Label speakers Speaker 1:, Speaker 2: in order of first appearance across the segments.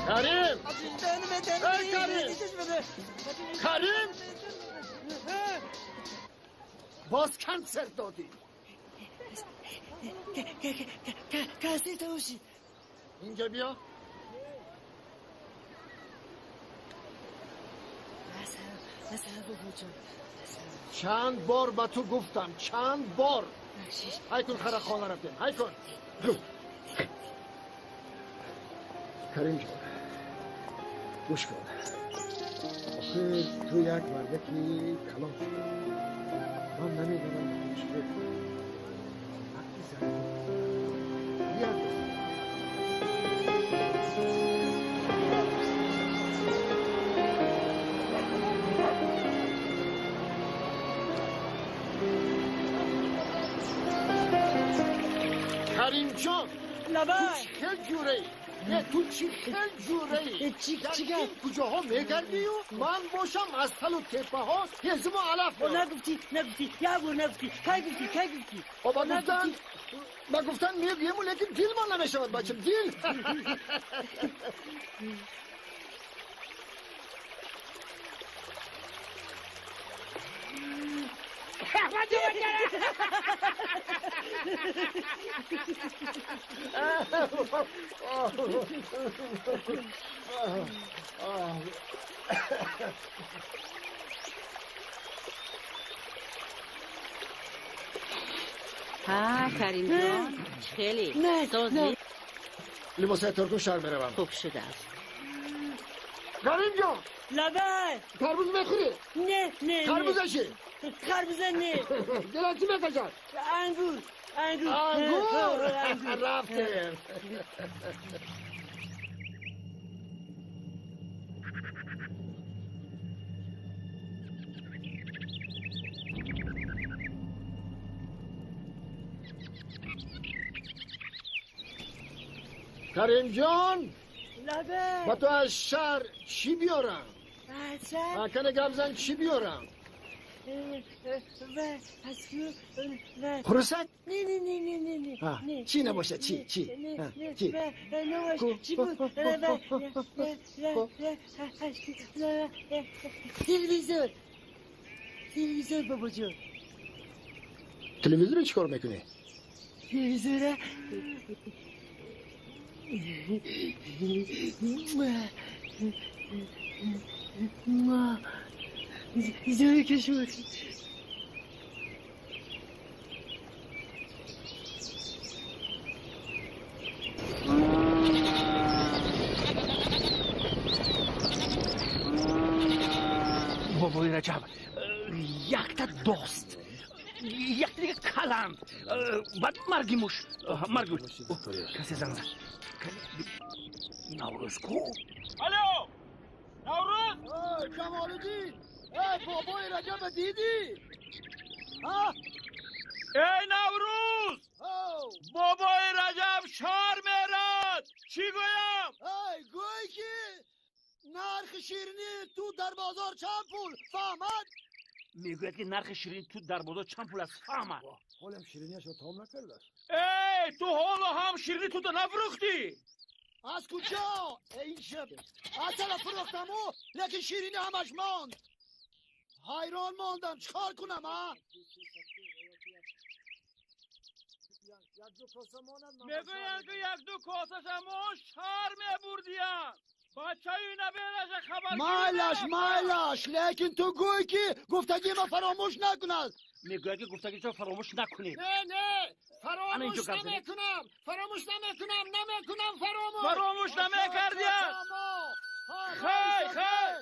Speaker 1: کریم! ای کریم! کریم! باز کنسرت دادی.
Speaker 2: کنسرت باشی.
Speaker 1: اینجا بیا. چند بار به تو گفتم، چند بار. های کن خره خانه رفتیم، های کن. کریم جان گوش کن، آخه تو یک مردکی کلام شد، من نمیدونم چی بکنم. وقتی زنی بیاد کریم جان، تو چه جوره؟ نه تو چی خیلی جوره ای؟ چی کجاها میگردی و من باشم از تل و تپه ها هزم و علف.
Speaker 2: نگفتی نگفتی یه بار نگفتی. کی گفتی کی گفتی؟
Speaker 1: بابا گفتن با گفتن میگیم لیکن دل ما نمیشود بچم دل.
Speaker 3: ها کریم جان خیلی سوزی
Speaker 1: لباس ترکو شهر بروم.
Speaker 3: خوب شده است.
Speaker 1: کریم جان
Speaker 2: لبه
Speaker 1: تربوز میخوری؟
Speaker 2: نه نه
Speaker 1: تربوزه چی؟
Speaker 2: خربوزه نه.
Speaker 1: دلم چی میکشد؟
Speaker 2: انگور انگور
Speaker 1: انگور. رفتیم. کریم جان
Speaker 2: لبه
Speaker 1: با تو از شهر چی بیارم؟
Speaker 2: از
Speaker 1: کنه گمزن چی بیارم؟ خروسک؟
Speaker 2: نه نه نه نه نه نه.
Speaker 1: چی نباشه؟ چی چی چی؟
Speaker 2: چی بود؟ تلویزیون تلویزیون بابا جان.
Speaker 1: تلویزیون چیکار میکنی؟
Speaker 2: تلویزیون
Speaker 4: Бобои Раҷаб, якта дост, якта дига каланд, баъд марги муш, марги касе занг зад. Наврӯз ку?
Speaker 5: Алло, Наврӯз?
Speaker 1: Ҷамолиддин, эй бобои Раҷаба дидӣ?
Speaker 5: Эй Наврӯз, бобои Раҷаб шар мерад. Чӣ гӯям?
Speaker 1: Эй, гӯй ки нархи ширинии ту дар бозор чанд пул, фаҳмад?
Speaker 4: Мегӯяд ки нархи ширинии ту дар бозор чанд пул аст, фаҳмад.
Speaker 1: Ҳолам ширинияшро том накардааст.
Speaker 5: Эй, ту ҳоло ҳам ширинии туро нафурӯхтӣ?
Speaker 1: Аз куҷо? Эй шаб, асала фурӯхтаму, лекин ширинӣ ҳамаш монд. Ҳайрон мондам, чӣ кор кунам, а?
Speaker 5: Мегӯянд ки якду косашамо шар мебурдиянд. Бачаи набераша хабар.
Speaker 1: Майлаш, майлаш, лекин ту гӯй ки гуфтагима фаромӯш накунад.
Speaker 4: Мегӯяд ки гуфтагиро фаромӯш накунед.
Speaker 1: Не, не, фаромӯш намекунам, фаромӯш намекунам, намекунам фаромӯш.
Speaker 5: Фаромӯш намекардиям. Хай, хай.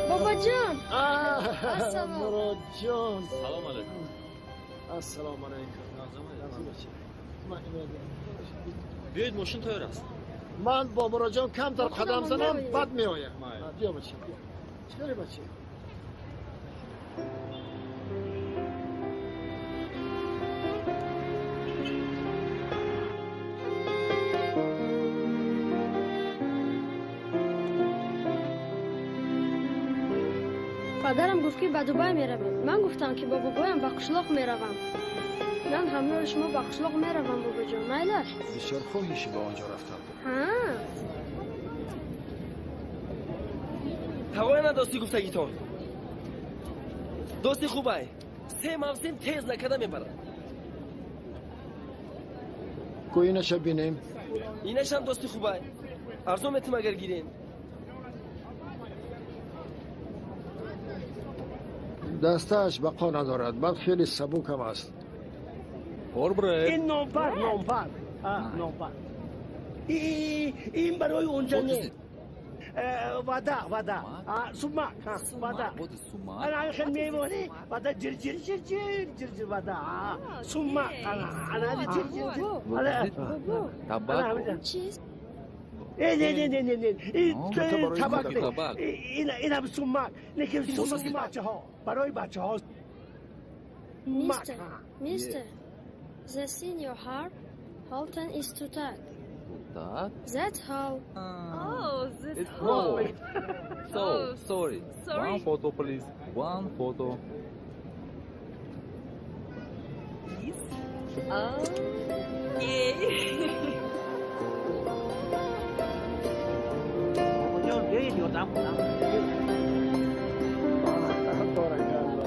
Speaker 6: Бобоҷон, ассалом.
Speaker 1: Муродҷон,
Speaker 7: салом алайкум.
Speaker 1: Ассалому алайкум.
Speaker 7: Биёед, мошин тайёр аст.
Speaker 1: Ман бо Муродҷон камтар қадам занам, баъд меоям. Биё бача, чикори бача?
Speaker 6: Падарам гуфт ки ба Дубай меравем. Ман гуфтам ки бо бобоям ба қишлоқ меравам. Ман ҳамроҳи шумо ба қишлоқ меравам, бобоҷон, майлаш?
Speaker 1: Бисёр хоҳиши ба он ҷо рафтан.
Speaker 6: Ҳа.
Speaker 8: Тавона дости гуфтагитон. Дости хубай. Се мавсим тез накарда мебарад.
Speaker 1: Ку инаша бинем.
Speaker 8: Инашам дости хубай. Арзон метим агар гирем.
Speaker 1: Дастааш бақо надорад, баъд хеле сабукам аст.
Speaker 4: Ин номпар, номпар, номпар. Ин барои онҷа не. Вада, вада. Сумак, вада. Ана хел мемонӣ, вада ҷир ҷир ҷир ҷир ҷир ҷир вада. Сумак, ана ана ҷир ҷир ҷир.
Speaker 7: Табак.
Speaker 6: Чиз?
Speaker 4: Не, не, не, не, не. Ин табак. Инам сумак. Лекин сумаки бачаҳо. Барои бачаҳо.
Speaker 6: Mister, mister, the senior harp, Holton is to talk.
Speaker 7: Так.
Speaker 6: That's how.
Speaker 3: Oh, this
Speaker 7: It's no. So, sorry.
Speaker 3: Sorry.
Speaker 7: One photo, please. One photo.
Speaker 3: Please. Oh, yeah.
Speaker 4: Бобоҷон, биёед ёрдам кунам.
Speaker 1: Баракалло, баракалло.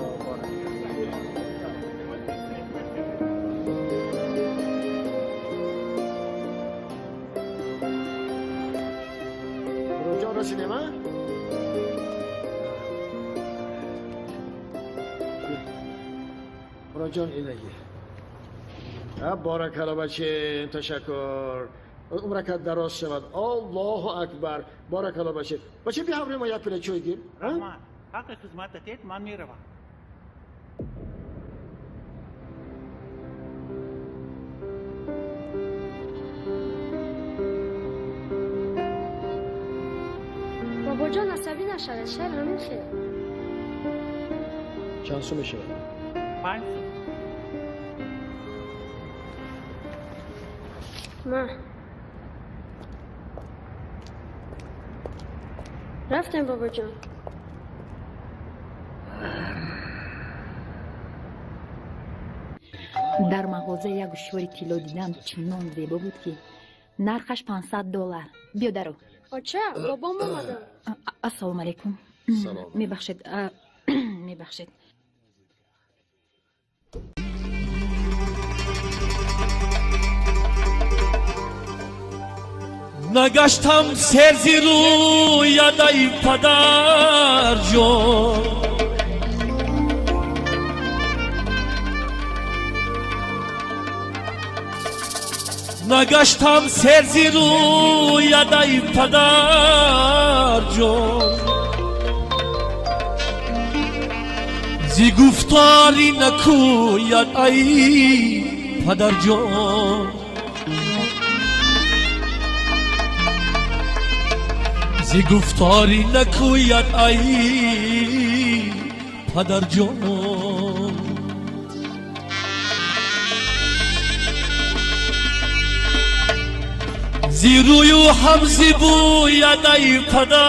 Speaker 1: Муродҷон, расидем, а? Муродҷон, инагӣ. Баракалло, бачем, ташаккур. Умракат дароз шавад. Аллоҳу акбар. Баракалло, бачем. Бачем, биё ҳамроҳи мо як пила чой гир.
Speaker 2: Ҳаққи хизмататет, ман меравам.
Speaker 6: Бобоҷон, асабӣ нашавед, шер ҳамин хел.
Speaker 1: Чанд сум мешавад?
Speaker 2: 5 сум.
Speaker 6: Ма. Рафтем, бобоҷон.
Speaker 9: Дар мағоза як гӯшвори тилло дидам, чунон зебо буд, ки нархаш $500. Биё даро.
Speaker 6: Оча, бобом омадам.
Speaker 9: Ассалому алайкум. Мебахшед, мебахшед.
Speaker 10: Нагаштам серзи рӯядаи падарҷон, нагаштам серзи рӯядаи падарҷон, зи гуфтори накӯяд ай падарҷон, зи гуфтори накӯяд ай падарҷон. Зи рӯю ҳам зи бӯяд ай падарҷон,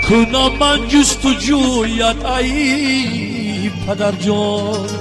Speaker 10: кунам ман ҷустуҷӯяд ай падарҷон.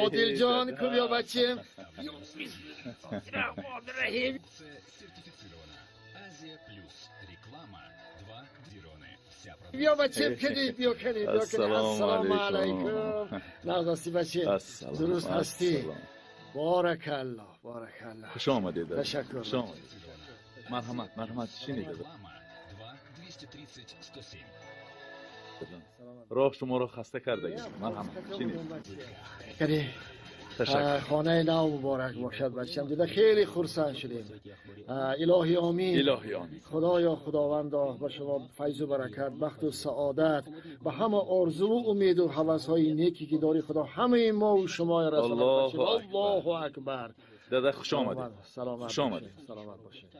Speaker 1: Одилҷон, ку биё бачем. Биё бачем, кани, биё кани, биё кани. Ассалому алайкум. Нағз бачем. Дуруст ҳастӣ. Боракаллоҳ, боракаллоҳ.
Speaker 7: Хуш омадед.
Speaker 1: Ташаккур.
Speaker 7: Хуш омадед. Марҳамат, марҳамат, шинед. Роҳ шуморо хаста кардагӣ. Марҳамат, шинед.
Speaker 1: Кани. Хонаи нав муборак бошад бачам. Дида хеле хурсанд шудем. Илоҳи омин.
Speaker 7: Илоҳи омин.
Speaker 1: Худоё, худовандо, ба шумо файзу баракат, бахту саодат, ба ҳама орзуву умеду ҳавасҳои неке ки дори, Худо ҳамаи мову шуморо расонад. Аллоҳу акбар.
Speaker 7: Дада, хуш омадед.
Speaker 1: Саломат.
Speaker 7: Хуш омадед.
Speaker 1: Саломат бошед.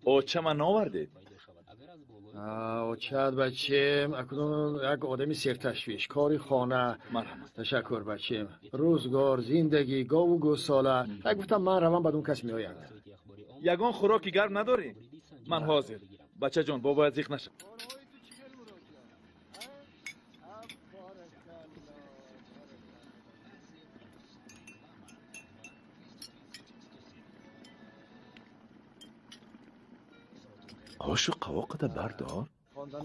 Speaker 7: Очама наовардед?
Speaker 1: Очад бачем, акнун як одами серташвиш, кори хона.
Speaker 7: Марҳамат.
Speaker 1: Ташаккур бачем. Рӯзгор, зиндагӣ, гову гӯсола. Як гуфтам ман равам, баъд он кас меояд.
Speaker 7: Ягон хӯроки гарм надорӣ? Ман ҳозир. Бачаҷон, бобояд зиқ наша. Қошу қавоқата бардор.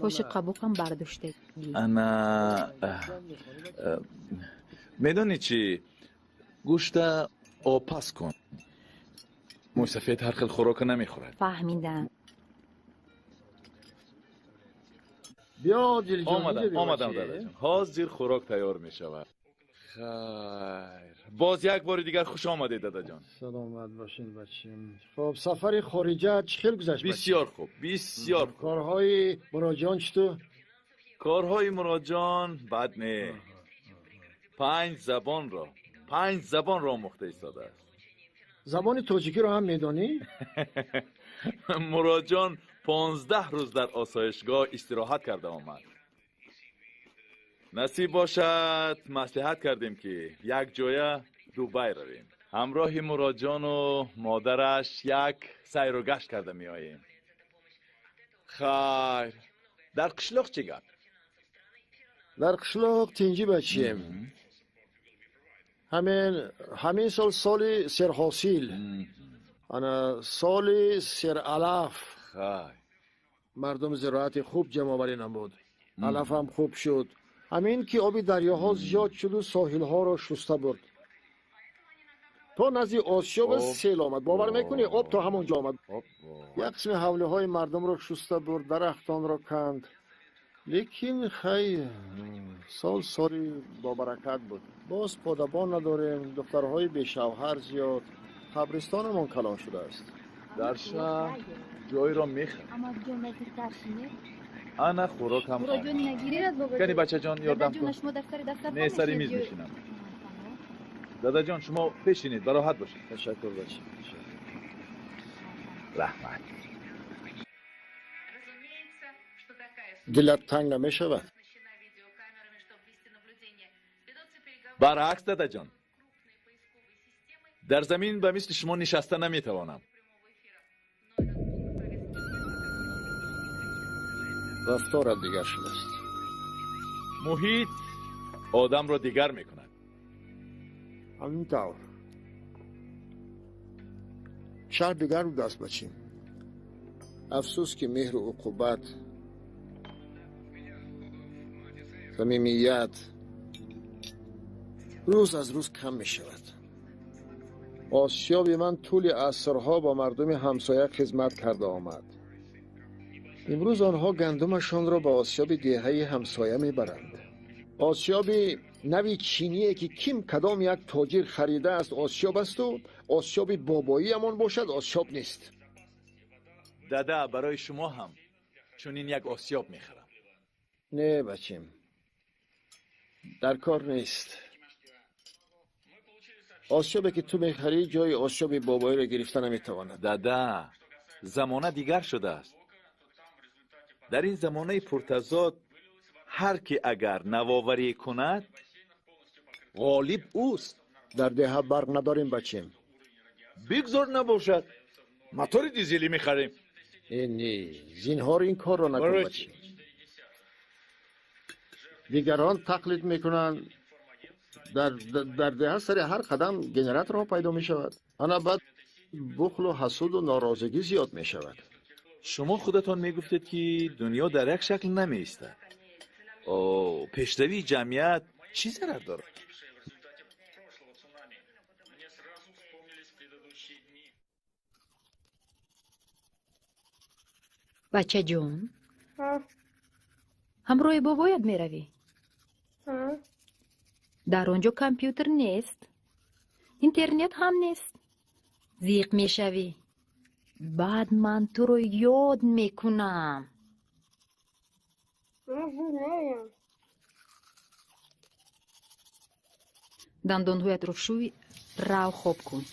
Speaker 9: Қошу қавоқам бардоштагӣ.
Speaker 7: Ана, медонӣ чӣ? Гӯшта опас кун. Мӯйсафед ҳар хел хӯрока намехӯрад.
Speaker 9: Фаҳмидам.
Speaker 1: Биё, Дилҷон.
Speaker 7: Омадам, омадам, дадаҷон. Ҳозир хӯрок тайёр мешавад. Хайр. Боз як бори дигар хуш омадед, дадаҷон.
Speaker 1: Саломат бошед, бачем. Хоб, сафари хориҷа чӣ хел гузашт?
Speaker 7: Бисёр хуб, бисёр хуб.
Speaker 1: Корҳои Муроҷон читу?
Speaker 7: Корҳои Муроҷон бад не. 5 забонро омӯхта истодааст.
Speaker 1: Забони тоҷикиро ҳам медонӣ?
Speaker 7: Муроҷон 15 рӯз дар осоишгоҳ истироҳат карда омад. Насиб бошад, маслиҳат кардем, ки як ҷоя Дубай равем. Ҳамроҳи Муроджону модараш як сайру гашт карда меоем. Хайр, дар қишлоқ чӣ гап?
Speaker 1: Дар қишлоқ тинҷӣ, бачием. Ҳамин сол соли серҳосил, ана соли сералаф. Мардум зироати хуб ҷамъоварӣ намуд, алафам хуб шуд. Ҳамин ки оби дарёҳо зиёд шуду соҳилҳоро шуста бурд. То назди Осиёба сел омад. Бовар мекунӣ, об то ҳамон ҷо омад. Як қисми ҳавлиҳои мардумро шуста бурд, дарахтонро канд. Лекин хай, сол соли бобаракат буд. Боз подабон надорем, духтарҳои бешавҳар зиёд. Қабристонамон калон шудааст.
Speaker 7: Дар шаҳр ҷойро мехарем. Ана хӯрокам омад. Кани, бачаҷон, ёрдам кун. Не, сари миз мешинам. Дадаҷон, шумо пешинед, бароҳат бошед.
Speaker 1: Ташаккур, бача.
Speaker 7: Раҳмат.
Speaker 1: Дилат танг намешавад?
Speaker 7: Баръакс, дадаҷон, дар замин ба мисли шумо нишаста наметавонам.
Speaker 1: Рафторат дигар шудааст.
Speaker 7: Муҳит одамро дигар мекунад.
Speaker 1: Ҳамин тавр. Шаҳр дигар будааст, бачим. Афсӯс, ки меҳру уқубат, самимият рӯз аз рӯз кам мешавад. Осиёби ман тӯли асрҳо ба мардуми ҳамсоя хизмат карда омад. Имрӯз онҳо гандумашонро ба осиёби деҳаи ҳамсоя мебаранд. Осиёби нави чиние, ки ким кадом як тоҷир харидааст, осиёб асту осиёби бобоиамон бошад, осиёб нест.
Speaker 7: Дада, барои шумо ҳам чунин як осиёб мехарам.
Speaker 1: Не, бачим, дар кор нест. Осиёбе, ки ту мехарӣ, ҷои осиёби бобоиро гирифта наметавонад.
Speaker 7: Дада, замона дигар шудааст. Дар ин замонаи пуртазод ҳар ки агар навоварӣ кунад, ғолиб ӯст.
Speaker 1: Дар деҳа барқ надорем, бачим.
Speaker 7: Бигзор набошад, мотори дизелӣ мехарем.
Speaker 1: Не, зинҳор ин корро накун, бачим. Дигарон тақлид мекунанд. Дар деҳа сари ҳар қадам генераторҳо пайдо мешавад. Ана баъд бухлу ҳасуду норозигӣ зиёд мешавад.
Speaker 7: Шумо худатон мегуфтед, ки дунё дар як шакл намеистад. Пешравии ҷамъият чӣ зарар дорад?
Speaker 9: Бачаҷон, ҳамроҳи бобоят меравӣ? Дар он ҷо компютер нест, интернет ҳам нест. Зиқ мешавӣ. Баъд ман туро ёд мекунам. Дандонҳоятро шӯй, рав хоб кун.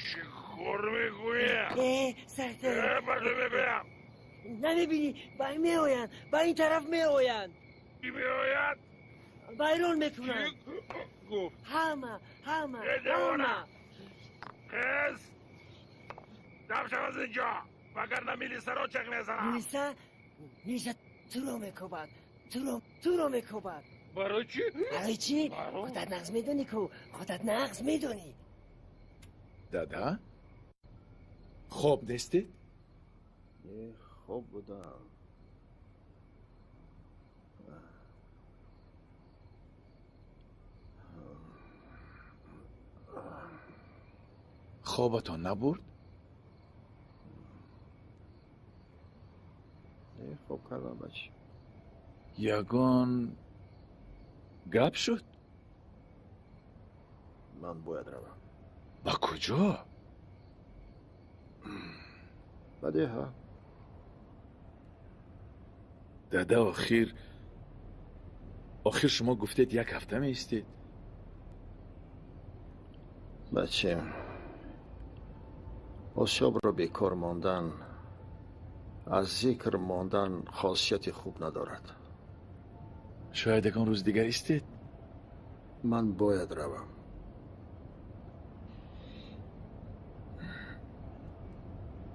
Speaker 5: Чӣ кор мекунӣ?
Speaker 2: Сардор.
Speaker 5: Ба ту мегӯям.
Speaker 2: Намебинӣ, ба ин меоянд, ба ин тараф меоянд.
Speaker 5: Кӣ меояд?
Speaker 2: Вайрон мекунанд.
Speaker 5: Гуфт.
Speaker 2: Ҳама, ҳама,
Speaker 5: Девона.
Speaker 2: ҳама.
Speaker 5: Хез! Дам шав аз инҷо, вагарна милисаро чех мезанам.
Speaker 2: Милиса, милиса туро мекобад. Туро мекобад.
Speaker 5: Барои чӣ?
Speaker 2: Барои чӣ? Худат нағз медонӣ ку, худат нағз медонӣ.
Speaker 7: Дада? Хоб нестед?
Speaker 1: Не, хоб будам.
Speaker 7: Хобатон набурд?
Speaker 1: Не, хоб кардам, бача.
Speaker 7: Ягон гап шуд?
Speaker 1: Ман бояд равам.
Speaker 7: Ба куҷо?
Speaker 1: Ба деҳа.
Speaker 7: Дада, охир шумо гуфтед як ҳафта меистед.
Speaker 1: Бача, осиёбро бекор мондан, аз зикр мондан хосияти хуб надорад.
Speaker 7: Шояд ягон рӯз дигар истед?
Speaker 1: Ман бояд равам.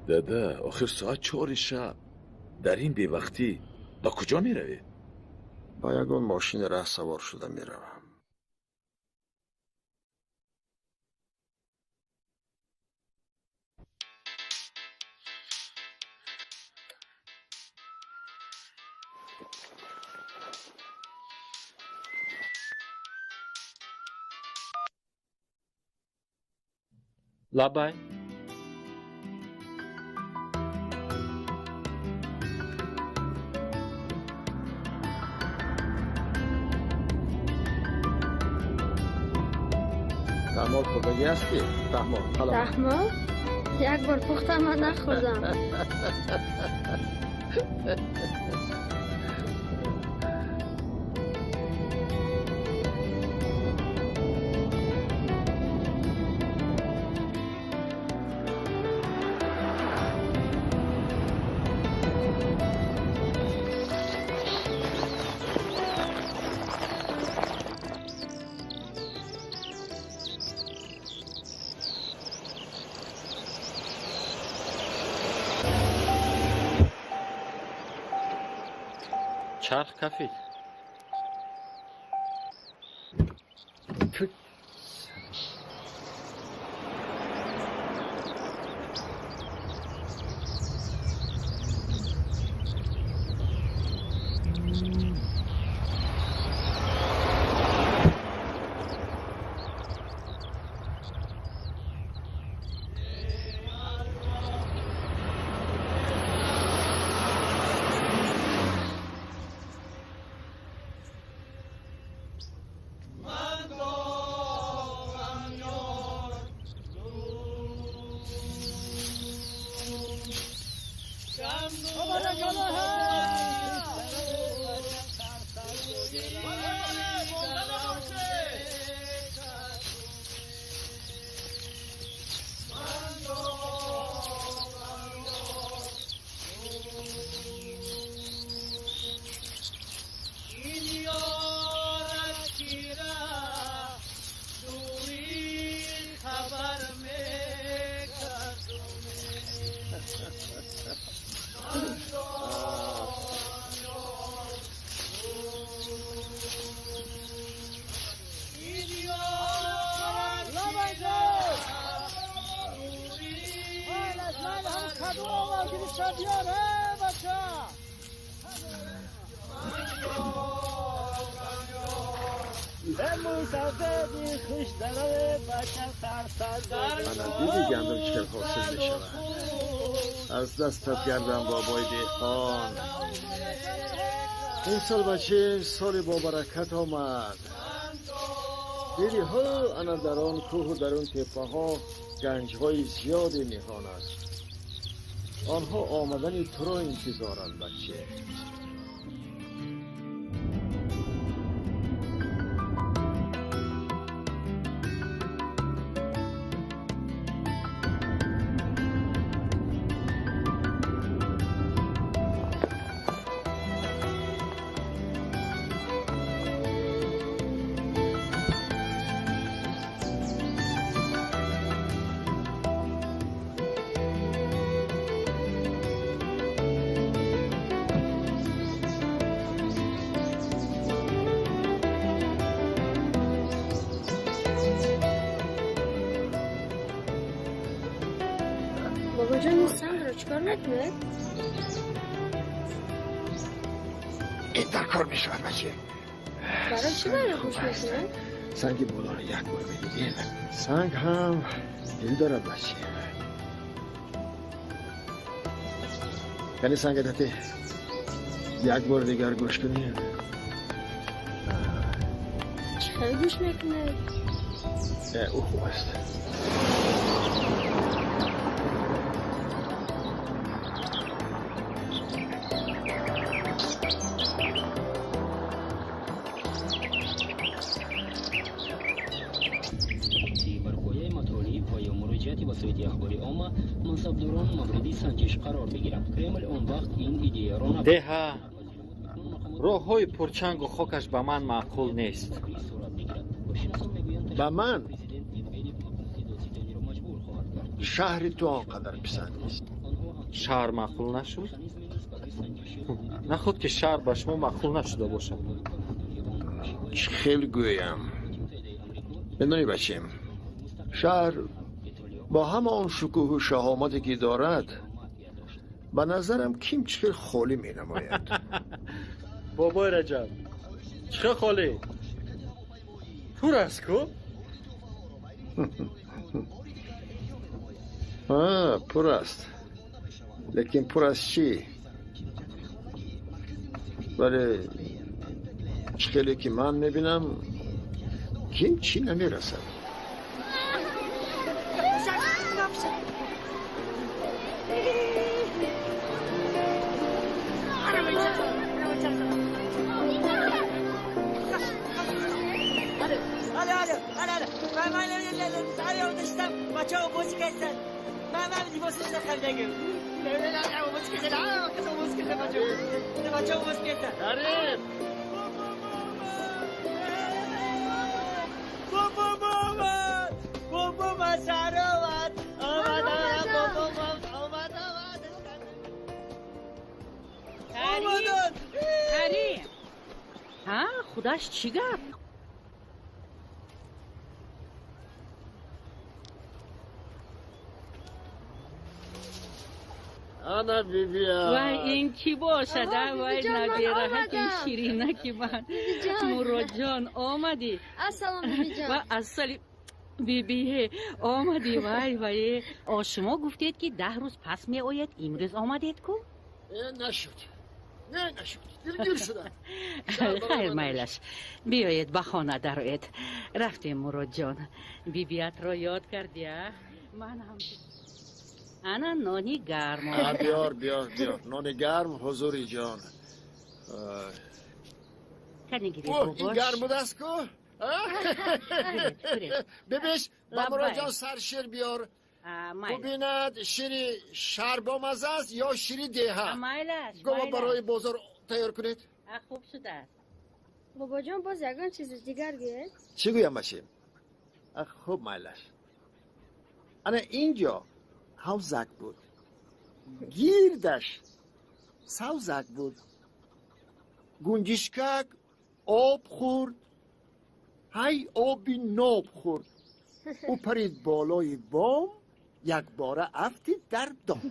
Speaker 7: Дада, охир соат 4 шаб. Дар ин бевақтӣ ба куҷо меравед?
Speaker 1: Ба ягон мошини раҳ савор шуда меравам.
Speaker 8: Лабай.
Speaker 1: Таҳмол хӯрдагӣ ҳастӣ? Таҳмол, қалам.
Speaker 6: Таҳмол? Як бор пухтам, ман нахӯрдам.
Speaker 8: Чарх кафид.
Speaker 1: Ана диди гандум чӣ хел ҳосил мешавад. Аз дастат гардам, бобои деҳқон. Ин сол, баче, соли бобаракат омад. Диди ҳо, ана дар он кӯҳу дар он теппаҳо ганҷҳои зиёде ниҳон аст. Онҳо омадани туро интизоранд, баче.
Speaker 6: кор мекунед?
Speaker 1: Ин дар кор мешавад, баче.
Speaker 6: Барои чӣ вайро гӯш мекунед?
Speaker 1: Санги болоро як бор медидем. Санг ҳам дил дорад, баче. Яъне санг дате як бор дигар гӯш кунем.
Speaker 6: Чӣ хеле гӯш мекунед?
Speaker 1: Ӯ хуб аст.
Speaker 11: Деҳа роҳҳои пурчангу хокаш ба ман маъқул нест.
Speaker 1: Ба ман шаҳри ту он қадар писанд нест.
Speaker 11: Шаҳр маъқул нашуд? Наход ки шаҳр ба шумо маъқул нашуда бошад.
Speaker 1: Чӣ хел гӯям? Медонӣ, бачем, шаҳр бо ҳама он шукӯҳу шаҳомате ки дорад, ба назарам ким чӣ хел холӣ менамояд.
Speaker 11: Бобои Раҷаб, чӣ хел холӣ? Пур аст ку?
Speaker 1: Пур аст. Лекин пур аз чӣ? Вале чӣ хеле ки ман мебинам, ким чӣ намерасад.
Speaker 3: Худаш чӣ гап?
Speaker 1: Ана бибия.
Speaker 3: Вай, ин кӣ бошад? Вай, набираҳаки ширинаки ман. Муродҷон, омадӣ?
Speaker 6: Ассалом, бибиҷон.
Speaker 3: Ва ассали бибие, омадӣ? Вай, вай. Шумо гуфтед, ки 10 рӯз пас меояд, имрӯз омадед ку?
Speaker 1: Нашуд. Не, нашуд. Дилгир шудам.
Speaker 3: Хайр, майлаш. Биёед, ба хона дароед. Рафтем, Муродҷон. Бибиятро ёд кардӣ, а? Ман ҳам. Ана нони гарм.
Speaker 1: Биёр, биёр, биёр. Нони гарм, ҳузури ҷон.
Speaker 3: Кани гиред, бобош.
Speaker 1: Ин гарм будааст ку? Бибиш, ба Муродҷон саршир биёр. Бубинад, шири шаҳр бомазза аст ё шири деҳа. Гова барои бозор тайёр кунед.
Speaker 3: Хуб шудааст.
Speaker 6: Бобоҷон, боз ягон чизи дигар гӯед?
Speaker 1: Чӣ гӯям, бачем? Хуб, майлаш. Ана инҷо ҳавзак буд, гирдаш савзак буд. Гунҷишкак об хӯрд, ҳай оби ноб хӯрд. Ӯ парид болои бом, якбора афтид дар дом.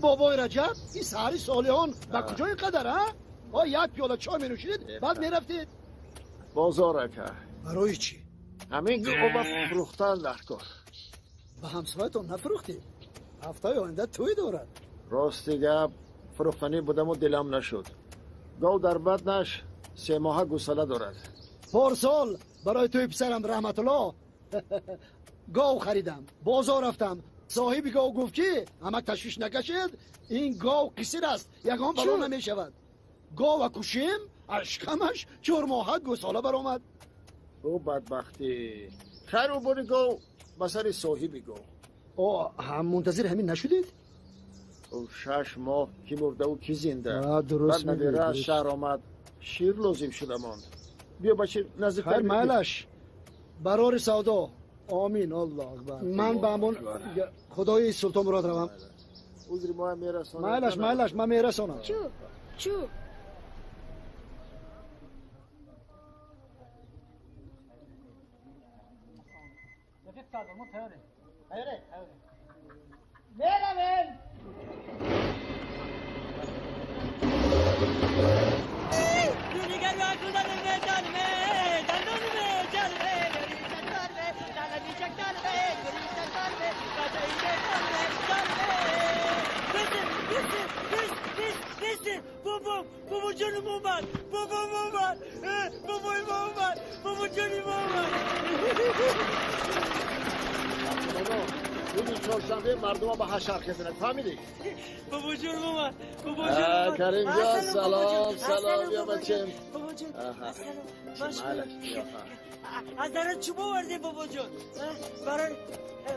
Speaker 4: Бобои Раҷаб, ин саҳари солиҳон ба куҷо ин қадар, а? О, як пиёла чой менӯшидед, баъд мерафтед.
Speaker 1: Бозор, ака.
Speaker 4: Барои чӣ?
Speaker 1: Ҳамин гова фурӯхтан дар кор.
Speaker 4: Ба ҳамсоятон нафурӯхтед? Ҳафтаи оянда тӯй дорад.
Speaker 1: Рости гап, фурӯхтанӣ будаму дилам нашуд. Гов дар батнаш 3 моҳа гусала дорад.
Speaker 4: Порсол барои тӯи писарам Раҳматулло гов харидам. Бозор рафтам. Соҳиби гов гуфт, ки ҳамак ташвиш накашед, ин гов қисир аст, ягон бало намешавад. Гова кушем, аз шикамаш 4 моҳа гусола баромад.
Speaker 1: Ӯ бадбахтӣ. Хайру бори гов ба сари соҳиби гов.
Speaker 4: О, ҳам мунтазир ҳамин нашудед?
Speaker 1: Ӯ 6 моҳ ки мурдаву ки зинда.
Speaker 4: Дуруст
Speaker 1: баъд набира аз шаҳр омад, шир лозим шуда монд. Биё бачи наздиктар.
Speaker 4: Хайр, майлаш. Барори савдо. Омин, Аллоҳ акбар. Ман ба ҳамон худои Султон Мурод равам.
Speaker 1: Узри моя мерасонам.
Speaker 4: Майлаш, майлаш, ман мерасонам.
Speaker 6: Чу, чу.
Speaker 4: Меравем.
Speaker 2: بابا جانم اومد، بابام اومد، بابای ما اومد، بابا جانم اومد.
Speaker 1: روز چهارشنبه مردم با حشر خزنه، فهمیدی؟
Speaker 2: بابا جانم اومد، بابا جانم اومد.
Speaker 1: کریم جان سلام، سلام یا بچم.
Speaker 2: بابا جان سلام. از درت چوب آوردی بابا جان؟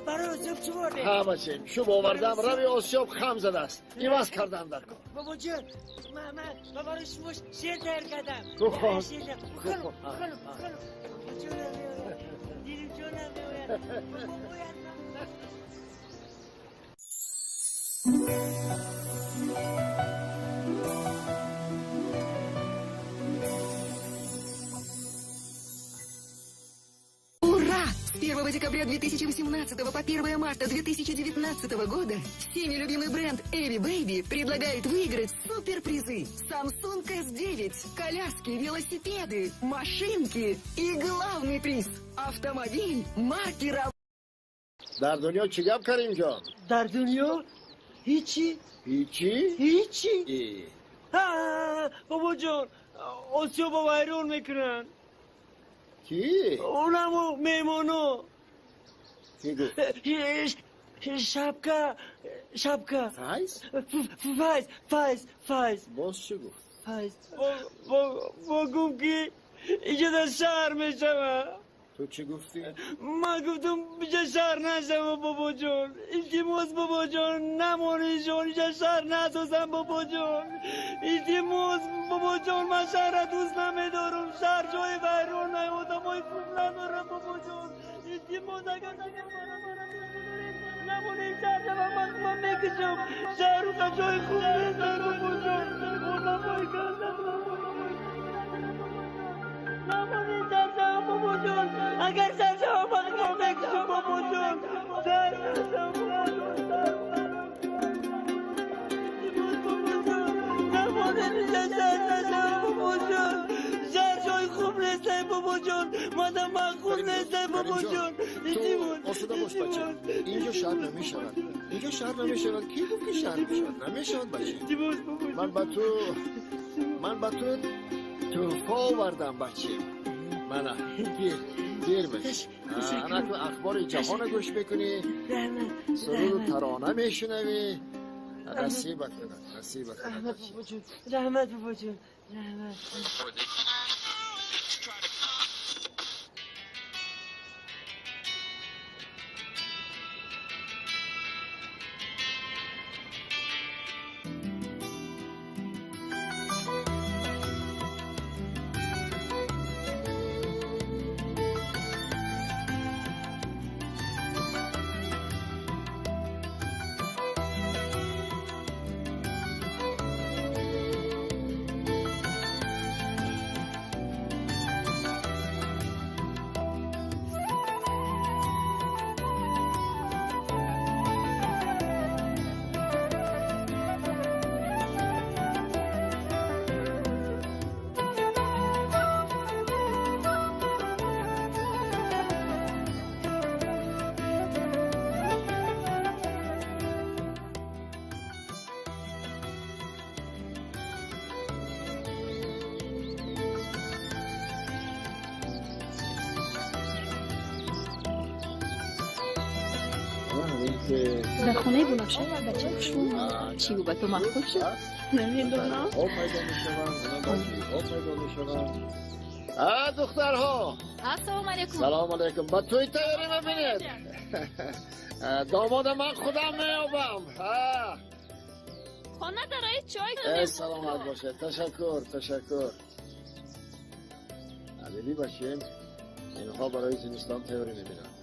Speaker 2: برای آسیاب چوب آوردی؟
Speaker 1: ها بچم، چوب آوردم، روی آسیاب خم زده است، عوض کردم در کار.
Speaker 2: بابا جان من برای شما شیر تیار کردم.
Speaker 1: بخور
Speaker 2: بخور بخور. بابا جانم میآید، دیرم جانم میآید. بابا باید.
Speaker 12: Ура! С 1 декабря 2018 по 1 марта 2019 года всеми любимый бренд Эви Baby предлагает выиграть суперпризы: Samsung S9, коляски, велосипеды, машинки и главный приз – автомобиль марки Рав.
Speaker 1: Дар дунё чӣ гап, Карим ҷон?
Speaker 2: Дар дунё ҳичи.
Speaker 1: Ҳичи?
Speaker 2: Ҳичи. Бобо ҷон, осиёба вайрон мекунанд.
Speaker 1: Кӣ?
Speaker 2: Онамо меҳмоно.
Speaker 1: Кӣ гуфт?
Speaker 2: Шапка, шапка.
Speaker 1: Файз?
Speaker 2: Файз, Файз, Файз.
Speaker 1: Боз чӣ гуфт?
Speaker 2: Файз. Бо гуфт, ки инҷа дар шаҳр мешавад.
Speaker 1: Ту чӣ гуфтӣ?
Speaker 2: Ман гуфтам инҷа шаҳр нашава, бобоҷон. Илтимос, бобоҷон, намонӣ ҷон, инҷа шаҳр насозам, бобоҷон. Илтимос, бобоҷон, ман шаҳрра дӯст намедорам. Шаҳр ҷои вайрон, одамои хуб надорам, бобоҷон. Илтимос, агар намонӣ шаҳр шава, ман мекушам. Шаҳр уқа ҷои хуб нест, бобоҷон. Одамои ганд надорам. Намонӣ шаҳр шава, бобоҷон. Агар шаҳр шава, ман мекушам, бобоҷон. Шаҳр шава, бобоҷон. Намонӣ шаҳр нашава, бобоҷон. Шаҳр ҷои хуб нест, бобоҷон. Мадам маъқул нест, бобоҷон.
Speaker 1: Ту осуда бош, бача. Инҷо шаҳр намешавад. Инҷо шаҳр намешавад. Кӣ гуфт, ки шаҳр мешавад? Намешавад, бача. Ман ба ту тӯҳфа овардам, баче. Мана, гир, гир бача. Анаку ахбори ҷаҳона гӯш мекунӣ, суруду тарона мешунавӣ. Насибат кунад, насибат кунад.
Speaker 2: Раҳмат, бобоҷон, раҳмат.
Speaker 9: Дар хонаи Бунафша як бачаи хушрӯ омад. Чӣ, ӯ ба ту маъқул шуд?
Speaker 3: Намедонам.
Speaker 1: Ҳо пайдо мешаванд, ҳо пайдо мешаванд. А, духтарҳо!
Speaker 9: Ассалому алайкум.
Speaker 1: Салом алайкум. Ба тӯй тайёрӣ мебинед? Домода ман худам меёбам.
Speaker 13: Хона дарои чой.
Speaker 1: Саломат бошед. Ташаккур, ташаккур. Биби бачем, инҳо барои зимистон тайёрӣ мебинанд.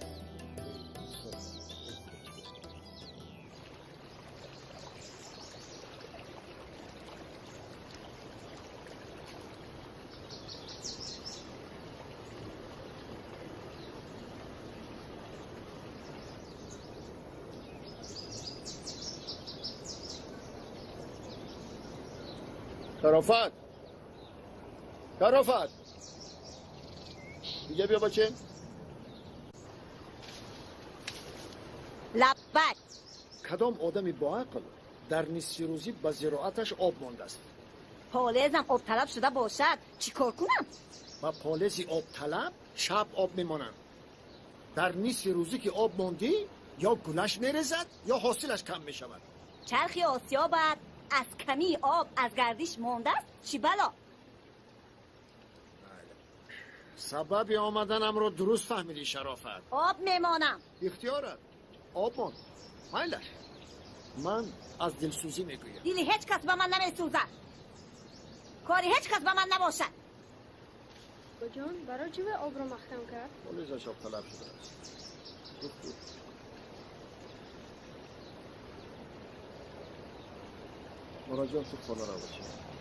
Speaker 1: شرافت، شرافت، اینجا بیا بچه.
Speaker 14: لبک.
Speaker 1: کدام آدمی با عقل در نصف روزی به زراعتش آب مانده است؟
Speaker 14: پالزم آب طلب شده باشد چیکار کنم؟
Speaker 1: با پالزی آب طلب شب آب میمانند. در نصف روزی که آب ماندی یا گلش میرزد یا حاصلش کم میشود.
Speaker 14: چرخی آسیا بعد از کمی آب از گردش مانده است چی بلا؟
Speaker 1: سبب آمدنم رو درست فهمیدی شرافت.
Speaker 14: آب میمانم.
Speaker 1: اختیارت. آب مان. مایلش. من از دلسوزی میگویم.
Speaker 14: دل هیچ کس به من نمیسوزد. کاری هیچ کس به من نباشد.
Speaker 6: بابا جان، برای چی به آب رو محکم کرد؟
Speaker 1: پالیزش آب طلب شده است. مراد جان، تو خانه را باشی.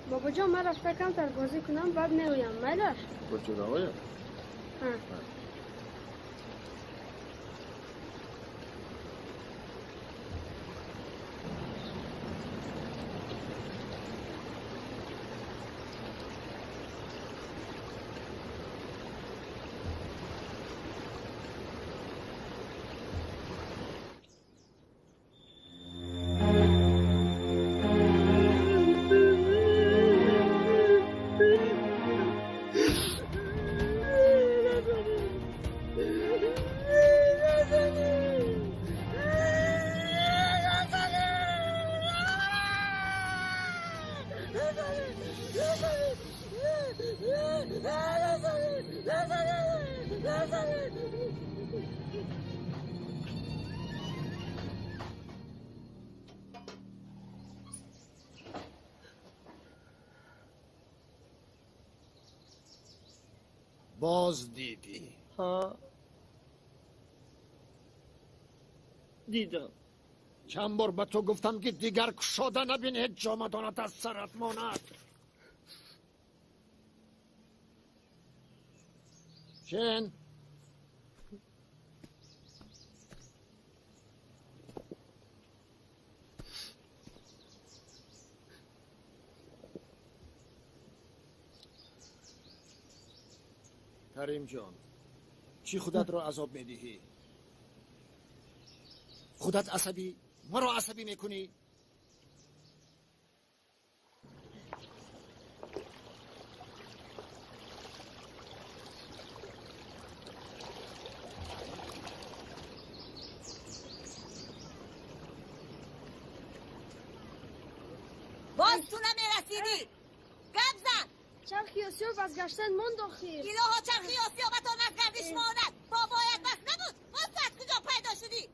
Speaker 6: بابا جان، من رفته کمتر بازی کنم بعد میویم. میلش؟
Speaker 1: با جورایم؟
Speaker 6: ها.
Speaker 1: باز دیدی؟
Speaker 2: ها دیدم.
Speaker 1: چند بار به تو گفتم که دیگر کشاده نبین، هیچ جامدانت از سرت ماند. چن؟ کریم جان، چی خودت را عذاب میدهی؟ خودت عصبی، مرا عصبی میکنی؟
Speaker 14: باز تو نمیرسیدی. گپ زن.
Speaker 6: چرخی آسیاب از گشتن ماند آخر.
Speaker 14: الهو چرخی آسیابتان از گردش ماند. بابایت بس نبود. باز تو از کجا پیدا شدی؟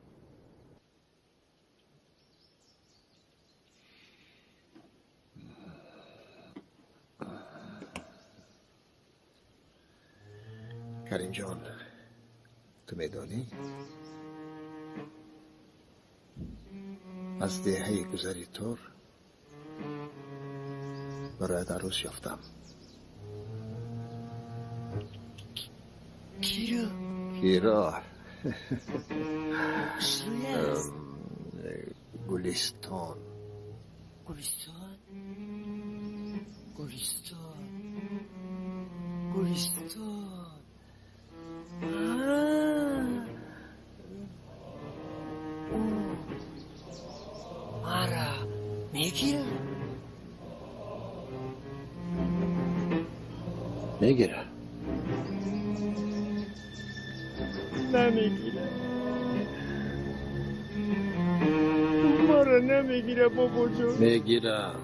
Speaker 1: کریم جان، تو میدانی از دهه گذری تور برای عروس یافتم.
Speaker 2: کیرا؟
Speaker 1: کیرا گلستان.
Speaker 2: گلستان؟ گلستان، گلستان. او مرا میگیره؟
Speaker 1: میگیره.
Speaker 2: نمیگیره. маро намегира бобоҷон.
Speaker 1: Мегира.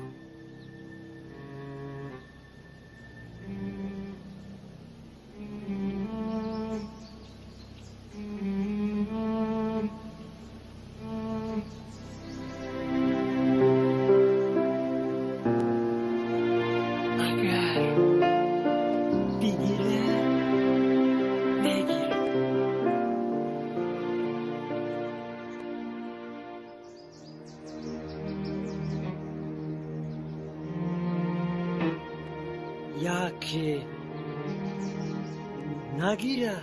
Speaker 2: Нагира.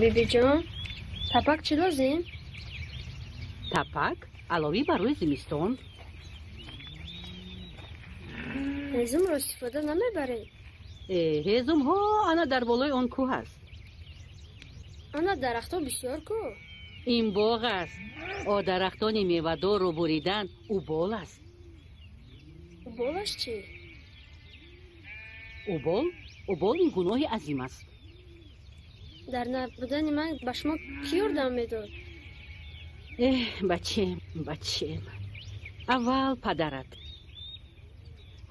Speaker 6: Бибиҷон, тапак чӣ лозим?
Speaker 3: Тапак аловӣ барои зимистон.
Speaker 6: Ҳезумро истифода намебаред?
Speaker 3: Ҳезумҳо ана дар болои он кӯҳ аст.
Speaker 6: Ана дарахтҳо бисёр ку?
Speaker 3: Ин боғ аст. О дарахтони мевадорро буридан убол аст.
Speaker 6: Уболаш чӣ?
Speaker 3: Убол? Убол ин гуноҳи азим аст.
Speaker 6: Дар набудани ман ба шумо кӣ ёрдам медод?
Speaker 3: Эҳ, бачем, бачем. Аввал падарат.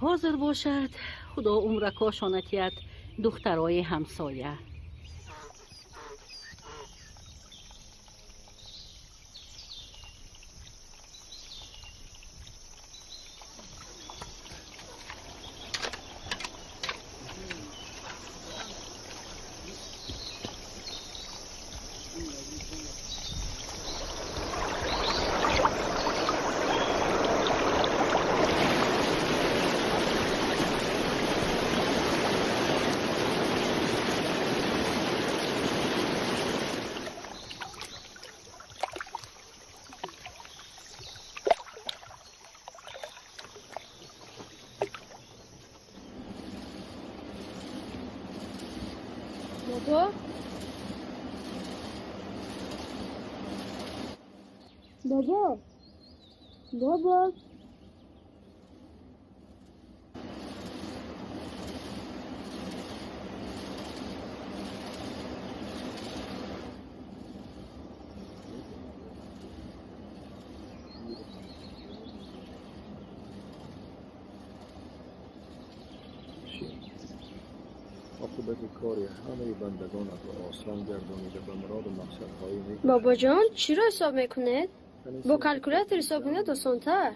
Speaker 3: Ҳозир бошад, худо умракошона тиҳад духтарои ҳамсоя.
Speaker 6: Бобо? Бобо? Бобо? Бобоҷон, чиро ҳисоб мекунед? Бо калкулятор ҳисоб кунед осонтар.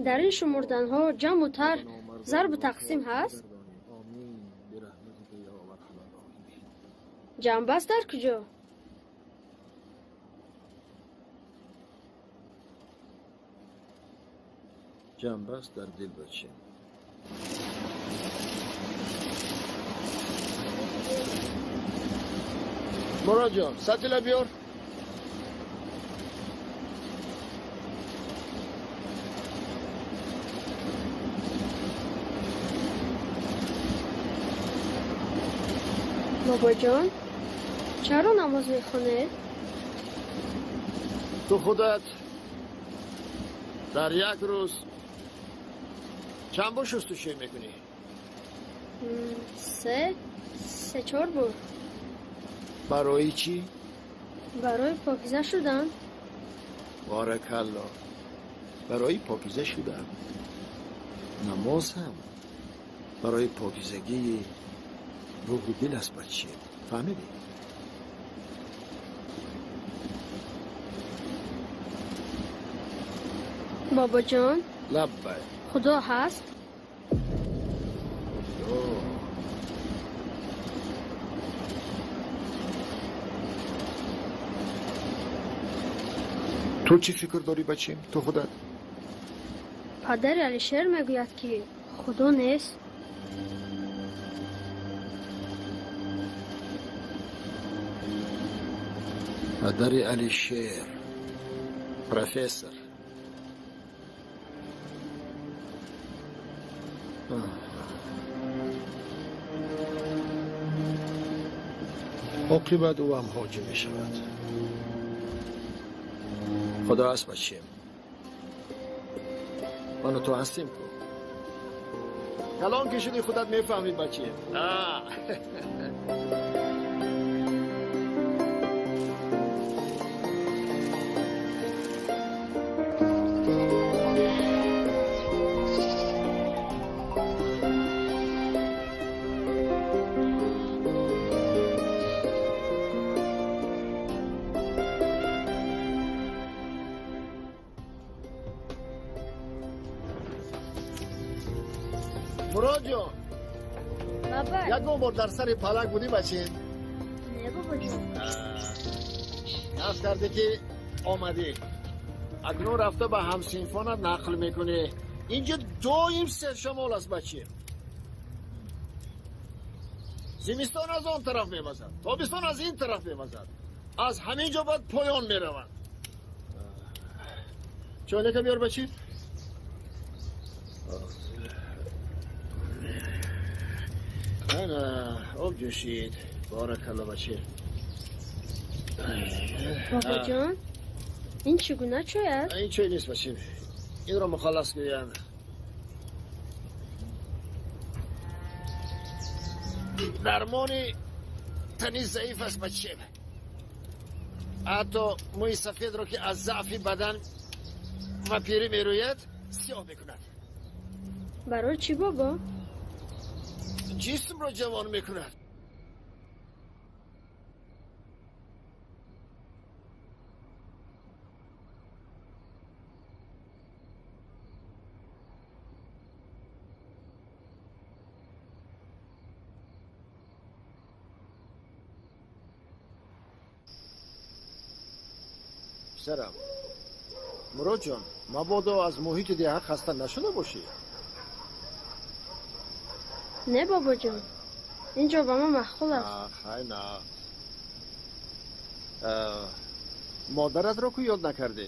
Speaker 6: Дар ин шумурданҳо ҷамъу тарҳ, зарбу тақсим ҳаст? Ҷамъбаст дар куҷо?
Speaker 1: Ҷамъбаст дар дил, бачем. Муроджон, сатила биёр.
Speaker 6: Бобоҷон, чаро намоз мехонед?
Speaker 1: Ту худат дар як рӯз чанд бор шустушӯй мекунӣ?
Speaker 6: Се чор бор.
Speaker 1: Барои чӣ?
Speaker 6: Барои покиза шудан.
Speaker 1: Боракалло. Барои покиза шудан. Намоз ҳам барои покизагии рӯҳу дил аст, баче. Фаҳмидӣ?
Speaker 6: Бобоҷон?
Speaker 1: Лаббай.
Speaker 6: Худо ҳаст?
Speaker 1: Худо. Ту чӣ фикр дорӣ, бачем? Ту худат?
Speaker 6: Падари Алишер мегӯяд, ки худо нест.
Speaker 1: Падари Алишер профессор. Оқибат ӯ ҳам ҳоҷӣ мешавад. Худо аст, бачем. Ману ту ҳастем ку. Калон ки шуди худат мефаҳмӣ баче. Муроджон, ягон бор дар сари палак будӣ баче?
Speaker 6: Не, бобоҷон.
Speaker 1: Нақл кардӣ ки омадӣ. Акнун рафта ба ҳамсинфонат нақл мекунӣ. Инҷо доим сершамол аст баче. Зимистон аз он тараф мевазад, тобистон аз ин тараф мевазад. Аз ҳамин ҷо баъд поён меравад. Чойнека биёр бачи. Ана, об ҷӯшид. Боракалло баче.
Speaker 6: Бобоҷон, ин чӣ гуна чой аст?
Speaker 1: Ин чой нест баче. Инро мухаллас гӯянд. Дармони тани заиф аст баче. Ҳатто мӯи сафедро ки аз заъфи бадан ва пирӣ мерӯяд, сиёҳ мекунад.
Speaker 6: Барои чӣ бобо?
Speaker 1: Ҷисмро ҷавон мекунад. Писарам, Муроджон, мабодо аз муҳити деҳа хаста нашуда бошӣ?
Speaker 6: Не, бобоҷон, ин ҷо ба ман маъқул аст.
Speaker 1: Хай на. Модаратро ку ёд накардӣ?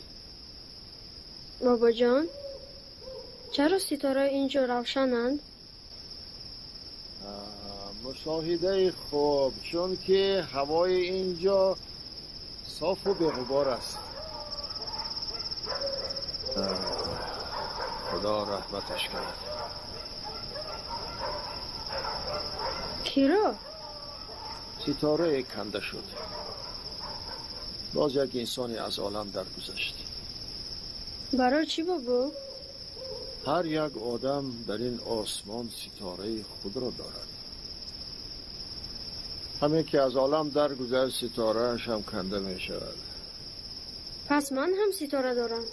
Speaker 6: Бобоҷон, чаро ситораи ин ҷо равшананд?
Speaker 1: Мушоҳидаи хуб, чунки ҳавои ин ҷо софу беғубор аст. Худо раҳматаш кунад.
Speaker 6: Киро?
Speaker 1: Ситорае канда шуд. Боз як инсоне аз олам даргузашт.
Speaker 6: Барои чӣ бобо?
Speaker 1: Ҳар як одам дар ин осмон ситораи худро дорад. Ҳамин ки аз олам даргузашт, ситорааш ҳам канда мешавад.
Speaker 6: Пас ман ҳам ситора дорам.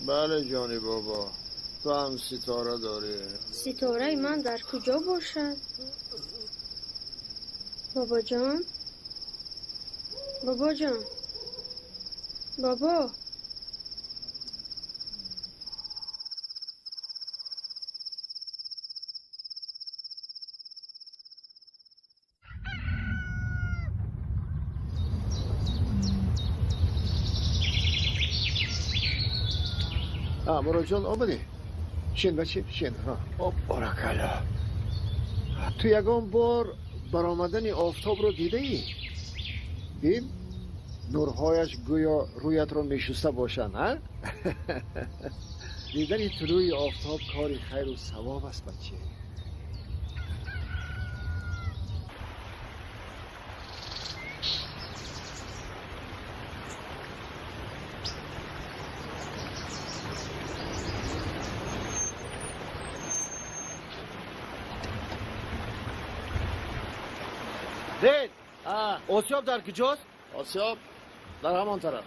Speaker 1: Бале ҷони бобо, ту ҳам ситора дорӣ.
Speaker 6: Ситораи ман дар куҷо бошад? Бобоҷон, бобоҷон, бобо.
Speaker 1: Муроджон, омадӣ? Шин бачи, шин. Об, боракалло. Ту ягон бор баромадани офтобро дидаӣ? Бин, нурҳояш гӯё рӯятро мешуста бошанд, а? Дидани тулӯи офтоб кори хайру савоб аст, баче.
Speaker 4: Дед, осиёб дар куҷост?
Speaker 1: Осиёб дар ҳамон тараф.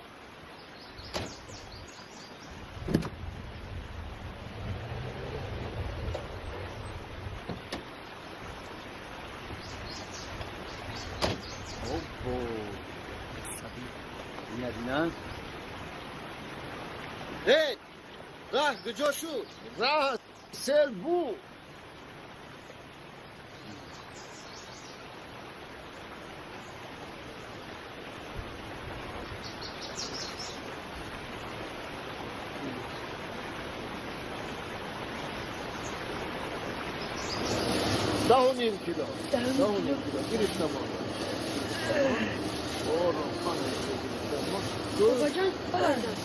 Speaker 4: Дед, раҳ куҷо шуд?
Speaker 1: Раҳ сел буд. 10.5 кило. 10.5 кило. Гирифтам.
Speaker 6: Бобоҷон, овардам.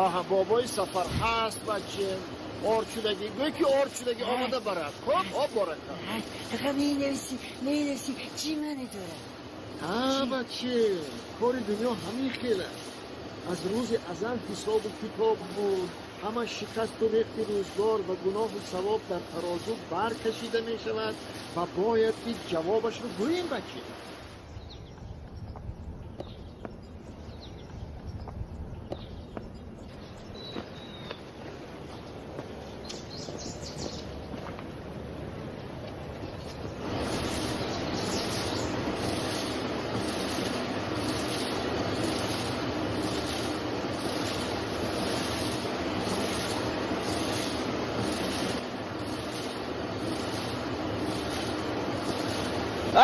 Speaker 1: Аҳа, бобои Сафар ҳаст, баче. Орд шудагӣ, гӯй ки орд шудагӣ омада барад. Хуб, об борака.
Speaker 2: Менависӣ, менависӣ, чӣ маъне дорад?
Speaker 1: Ҳа, баче, кори дунё ҳамин хел аст. Аз рӯзи азал ҳисобу китоб буд. Ҳама шикасту рехти рӯзгор ва гуноҳу савоб дар тарозу баркашида мешавад ва бояд ки ҷавобашро гӯем, баче.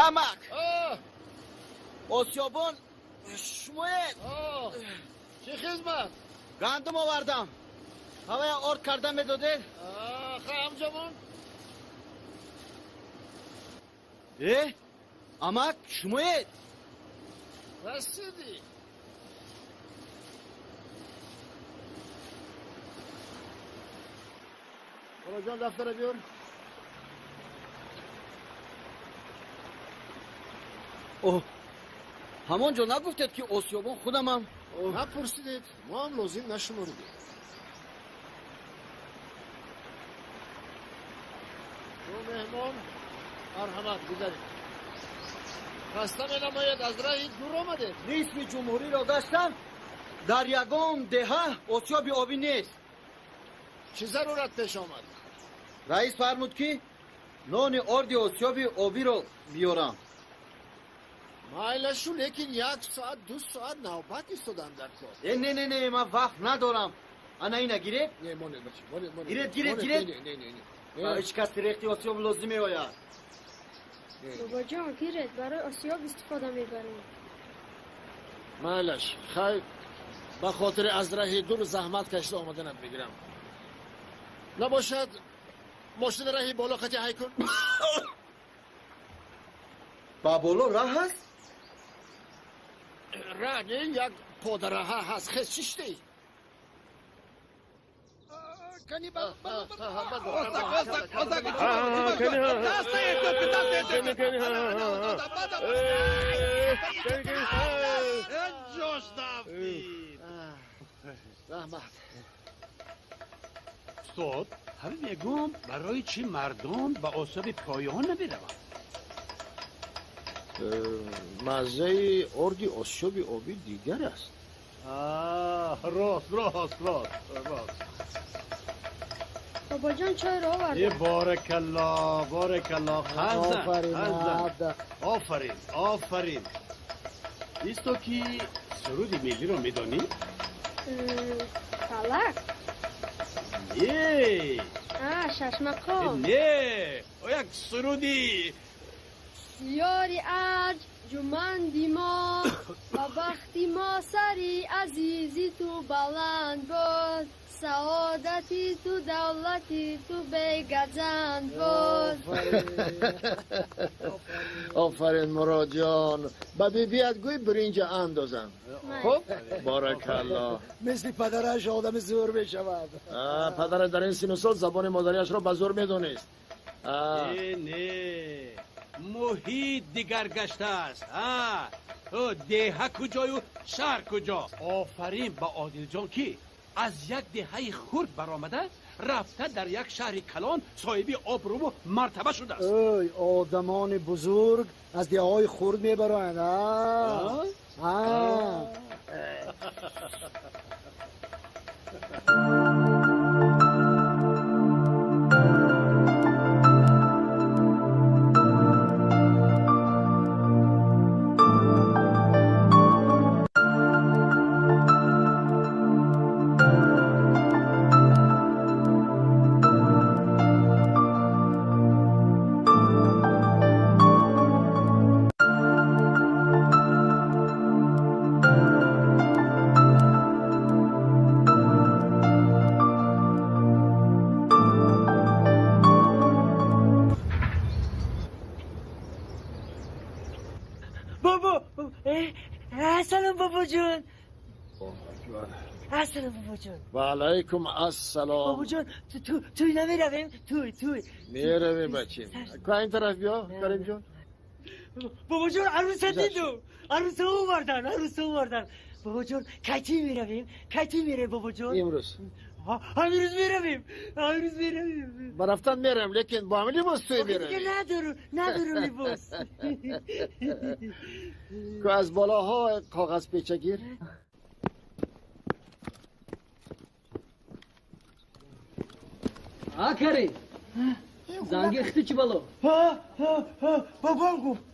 Speaker 8: Амак! Осиёбон шумоед?
Speaker 1: Чӣ хизмат?
Speaker 8: Гандум овардам. Ҳавая орд карда медодед?
Speaker 1: Ха, ҳамҷамон?
Speaker 8: Э? Амак, шумоед?
Speaker 1: Расидӣ. Муроҷон, дафтара биёр.
Speaker 8: Оҳ, ҳамон ҷо нагуфтед ки осиёбон худамам?
Speaker 1: Напурсидед, мо ҳам лозим нашуморидем. Ду меҳмон, марҳамат, гузаред. Хаста менамояд, аз раҳи дур омадед.
Speaker 8: Нисфи ҷумҳуриро гаштам, дар ягон деҳа осиёби обӣ нест.
Speaker 1: Чӣ зарурат пеш омад?
Speaker 8: Раис фармуд ки нони орди осиёби обиро биёрам.
Speaker 1: Майлашу, лекин як соат, ду соат навбат истодан дар кор.
Speaker 8: Э, не, не, не, ман вақт надорам. Ана ина гиред?
Speaker 1: Не, монед, бачи, монед, монед.
Speaker 8: Гиред, гиред, гиред.
Speaker 1: Не, не, не, не.
Speaker 8: Ҳеҷ кас рехти осиёб лозим меояд.
Speaker 6: Бобоҷон, гиред, барои осиёб истифода мебарем.
Speaker 1: Майлаш, хай, ба хотири аз раҳи дур заҳмат кашида омаданат мегирам. Набошад, мошини раҳи боло қати ҳай кун.
Speaker 8: Ба боло раҳ ҳаст?
Speaker 1: Раҳ не, як подараҳа ҳаст. Хез, чӣ шудӣ? Раҳмат.
Speaker 13: Устод, ҳамин мегӯм, барои чӣ мардум ба осиёби поён намераванд?
Speaker 1: Маззаи орди осиёби обӣ дигар аст.
Speaker 13: Рост, рост, рост, рост.
Speaker 6: Бобоҷон, чойро овардам.
Speaker 13: Боракалло, боракалло. Хазан, хазан. Офарин, офарин. Исто ки суруди миллиро медонӣ?
Speaker 6: Фалак?
Speaker 13: Не.
Speaker 6: Шашмақом.
Speaker 13: Не, як суруди
Speaker 6: Ёри арҷ ҷуманди мо, ба бахти мо сари азизи ту баланд бод, саодати ту давлати ту бегазанд бод.
Speaker 1: Офарин, Муроҷон. Ба бибият гӯй биринҷа андозанд. Хуб, боракалло.
Speaker 4: Мисли падараш одами зӯр мешавад.
Speaker 1: Падараш дар ин сину сол забони модариашро ба зӯр медонист.
Speaker 13: Не, не, муҳит дигар гаштааст. Деҳа куҷою шаҳр куҷо. Офарин ба Одилҷон ки аз як деҳаи хурд баромада рафта дар як шаҳри калон соҳиби обрӯву мартаба шудааст.
Speaker 4: Ой, одамони бузург аз деҳаҳои хурд мебароянд.
Speaker 2: Ассалом бобоҷон. Ассалом бобоҷон.
Speaker 1: Ва алайкум ассалом.
Speaker 2: Бобоҷон, туй намеравем? Туй, туй.
Speaker 1: Меравем бачим. Ка ин тараф биё, Каримҷон.
Speaker 2: Бобоҷон, арӯса дидум. Арӯса овардан, арӯса овардан. Бобоҷон, кай туй меравем? Кай туй меравем, бобоҷон?
Speaker 1: Имрӯз.
Speaker 2: Ҳамин рӯз меравем, ҳамин рӯз меравем.
Speaker 1: Ба рафтан меравем, лекин бо ҳамин либос туй меравем.
Speaker 2: Надорум, надорум либос.
Speaker 1: Ку аз болоҳо коғаз печа гир.
Speaker 15: А, Карим, занги хти чӣ бало?
Speaker 4: Ҳа, бобом гуфт.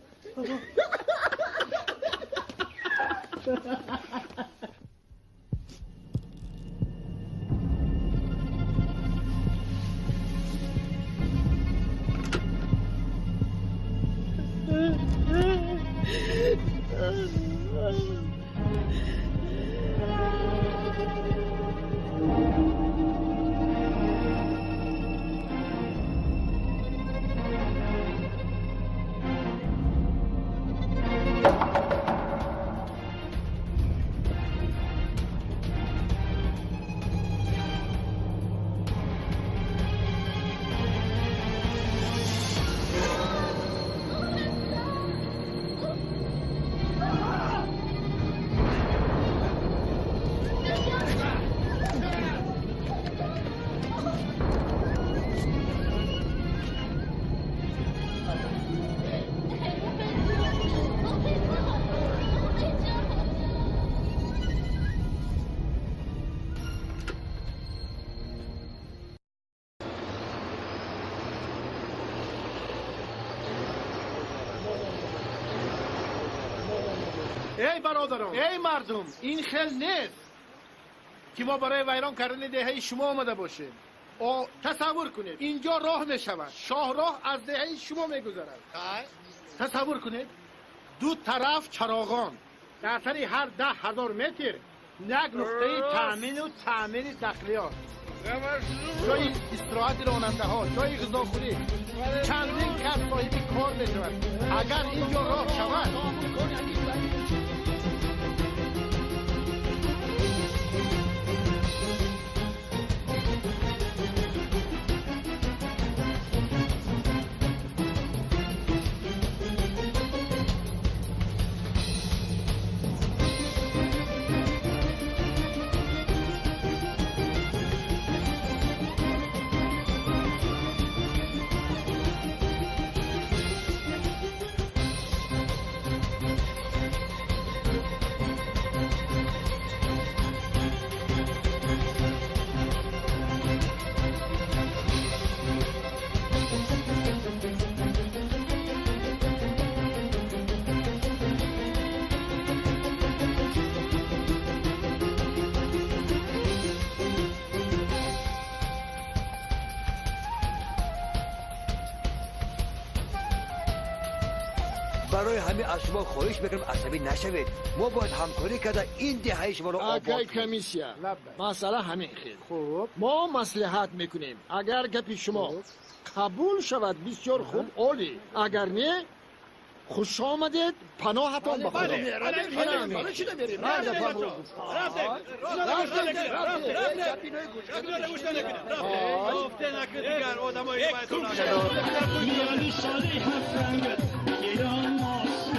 Speaker 16: Эй бародарон, эй мардум, ин хел нест ки мо барои вайрон кардани деҳаи шумо омада бошем. Тасаввур кунед, инҷо роҳ мешавад, шоҳроҳ аз деҳаи шумо мегузарад. Тасаввур кунед, ду тараф чароғон, дар сари ҳар 10 000 метр як нуқтаи таъмину таъмири нақлиёт, ҷои истироҳати ронандаҳо, ҷои ғизохӯрӣ. Чандин кас соҳиби кор мешавад, агар инҷо роҳ шавад.
Speaker 8: Барои ҳамин аз шумо хоҳиш мекунам, асабӣ нашавед. Мо бояд ҳамкорӣ карда ин деҳаи шуморо обод
Speaker 1: Акай комиссия, масъала ҳамин хел. Мо маслиҳат мекунем. Агар гапи шумо қабул шавад, бисёр хуб, олӣ. Агар не, хуш омадед, паноҳатон ба Худо.
Speaker 16: Барои чӣ намерем?
Speaker 17: میانی سالی هفت رنگت ایران ماست،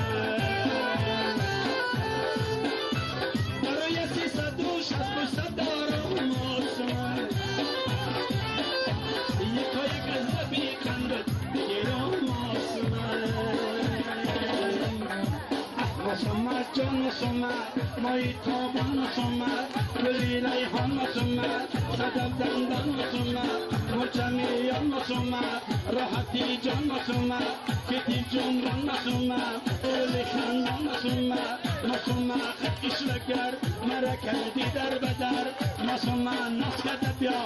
Speaker 17: برای 368 دارم ماست، یکا یک از لبی قندت ایران ماست. مسمى جان مسمى مای تابان مسمى گلی ریحان مسمى صدف دندان مسمى مرچمیان مسمى راحتی جان مسمى کتی جمران مسمى گلی خندان مسمى مسمى خط اشوگر مرا کردی در بدر مسمى ناز کده بیا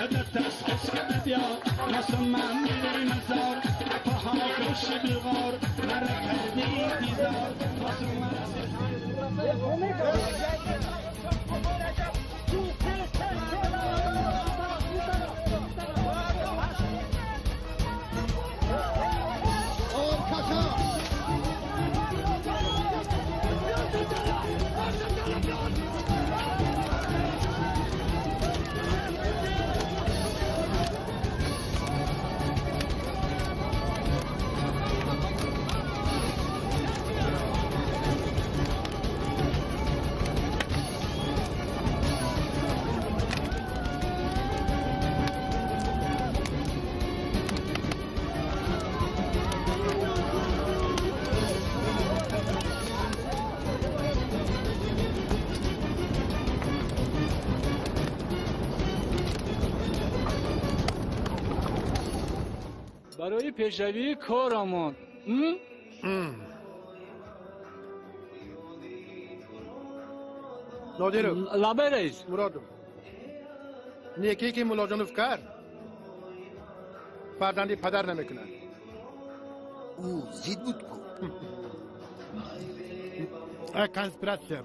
Speaker 17: عدت از کده بیا مسمى میری مزار پاها گوش بلغار مرا کردی انتظار مسمى.
Speaker 16: Об каша!
Speaker 2: Барои пешравии корамон.
Speaker 16: Нодиров.
Speaker 2: Лабай раис.
Speaker 16: Муродов. Некие ки Муллоҷонов кард, фарзанди падар намекунад.
Speaker 8: Ӯ зид буд ку.
Speaker 16: Конспиратсия.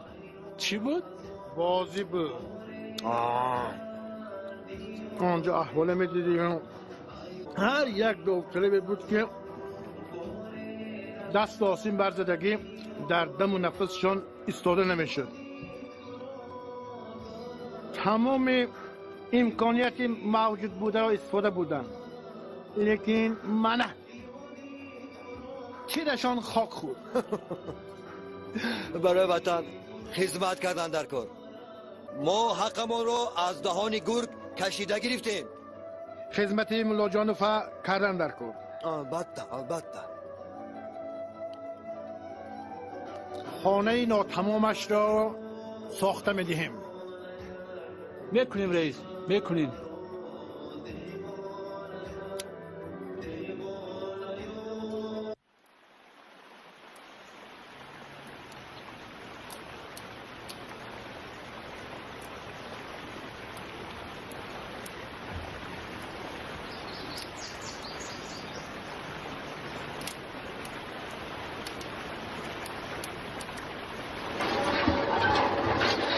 Speaker 2: Чӣ буд?
Speaker 16: Бозӣ буд. Онҷо аҳволе медидӣ. Ҳар як довталабе буд ки даст осим барзадагӣ дар даму нафасшон истода намешуд. Тамоми имконияти мавҷуд бударо истифода буданд. Лекин мана чирашон хок хӯрд.
Speaker 8: Барои ватан хизмат кардан дар кор. Мо ҳаққамонро аз даҳони гург кашида гирифтем.
Speaker 16: Хизмати Муллоҷонова кардан дар кор.
Speaker 8: Албатта, албатта.
Speaker 16: Хонаи нотамомашро сохта медиҳем.
Speaker 2: Мекунем раис, мекунем.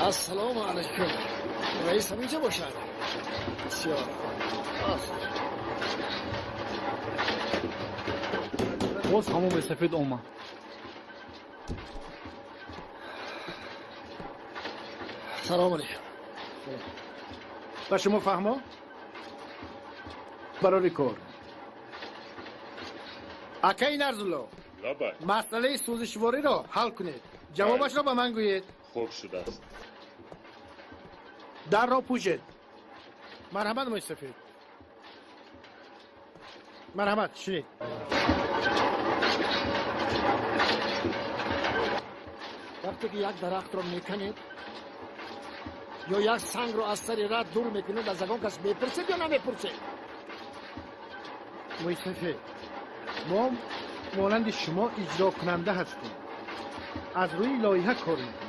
Speaker 1: Ассалому алайкум. Раис ҳаминҷа бошад? Бисёр.
Speaker 2: Боз ҳамон мӯйсафед омад.
Speaker 1: Салому алайкум.
Speaker 16: Ба шумо фаҳмо? Барори кор. Акаи Нарзулло, масъалаи сӯзишвориро ҳал кунед. Ҷавобашро ба ман гӯед.
Speaker 5: Хуб шудааст.
Speaker 16: Дарро пӯшед. Марҳамат, мӯйсафед. Марҳамат, шинед.
Speaker 1: Вақте ки як дарахтро меканед ё як сангро аз сари рад дур мекунед, аз ягон кас мепурсед ё намепурсед?
Speaker 16: Мӯйсафед, мо монанди шумо иҷрокунанда ҳастем. Аз рӯи лоиҳа кор мекунем.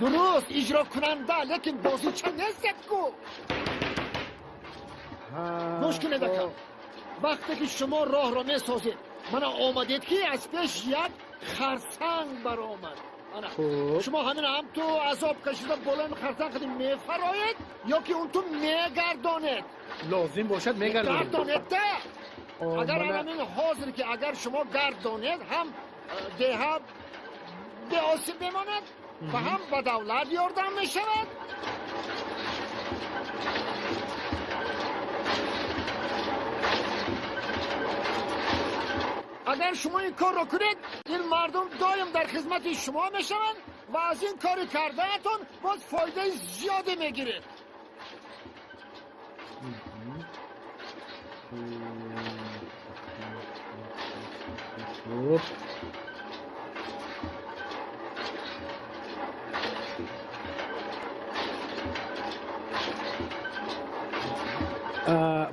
Speaker 1: Дуруст, иҷрокунанда, лекин бозича нестед ку. Гӯш кунед, ака. Вақте ки шумо роҳро месозед, мана омадед ки аз пеш як харсанг баромад. Шумо ҳамин ҳам ту азоб кашида болои харсанг қадим мефароед ё ки он ту мегардонед?
Speaker 16: Лозим бошад мегардонед.
Speaker 1: Гардонед да. Агар ҳамин ҳозир ки агар шумо гардонед, ҳам деҳа беосиб мемонад ва ҳам ба давлат ёрдам мешавад. Агар шумо ин корро кунед, ин мардум доим дар хизмати шумо мешаванд ва аз ин кори кардаатон боз фоидаи зиёде мегиред.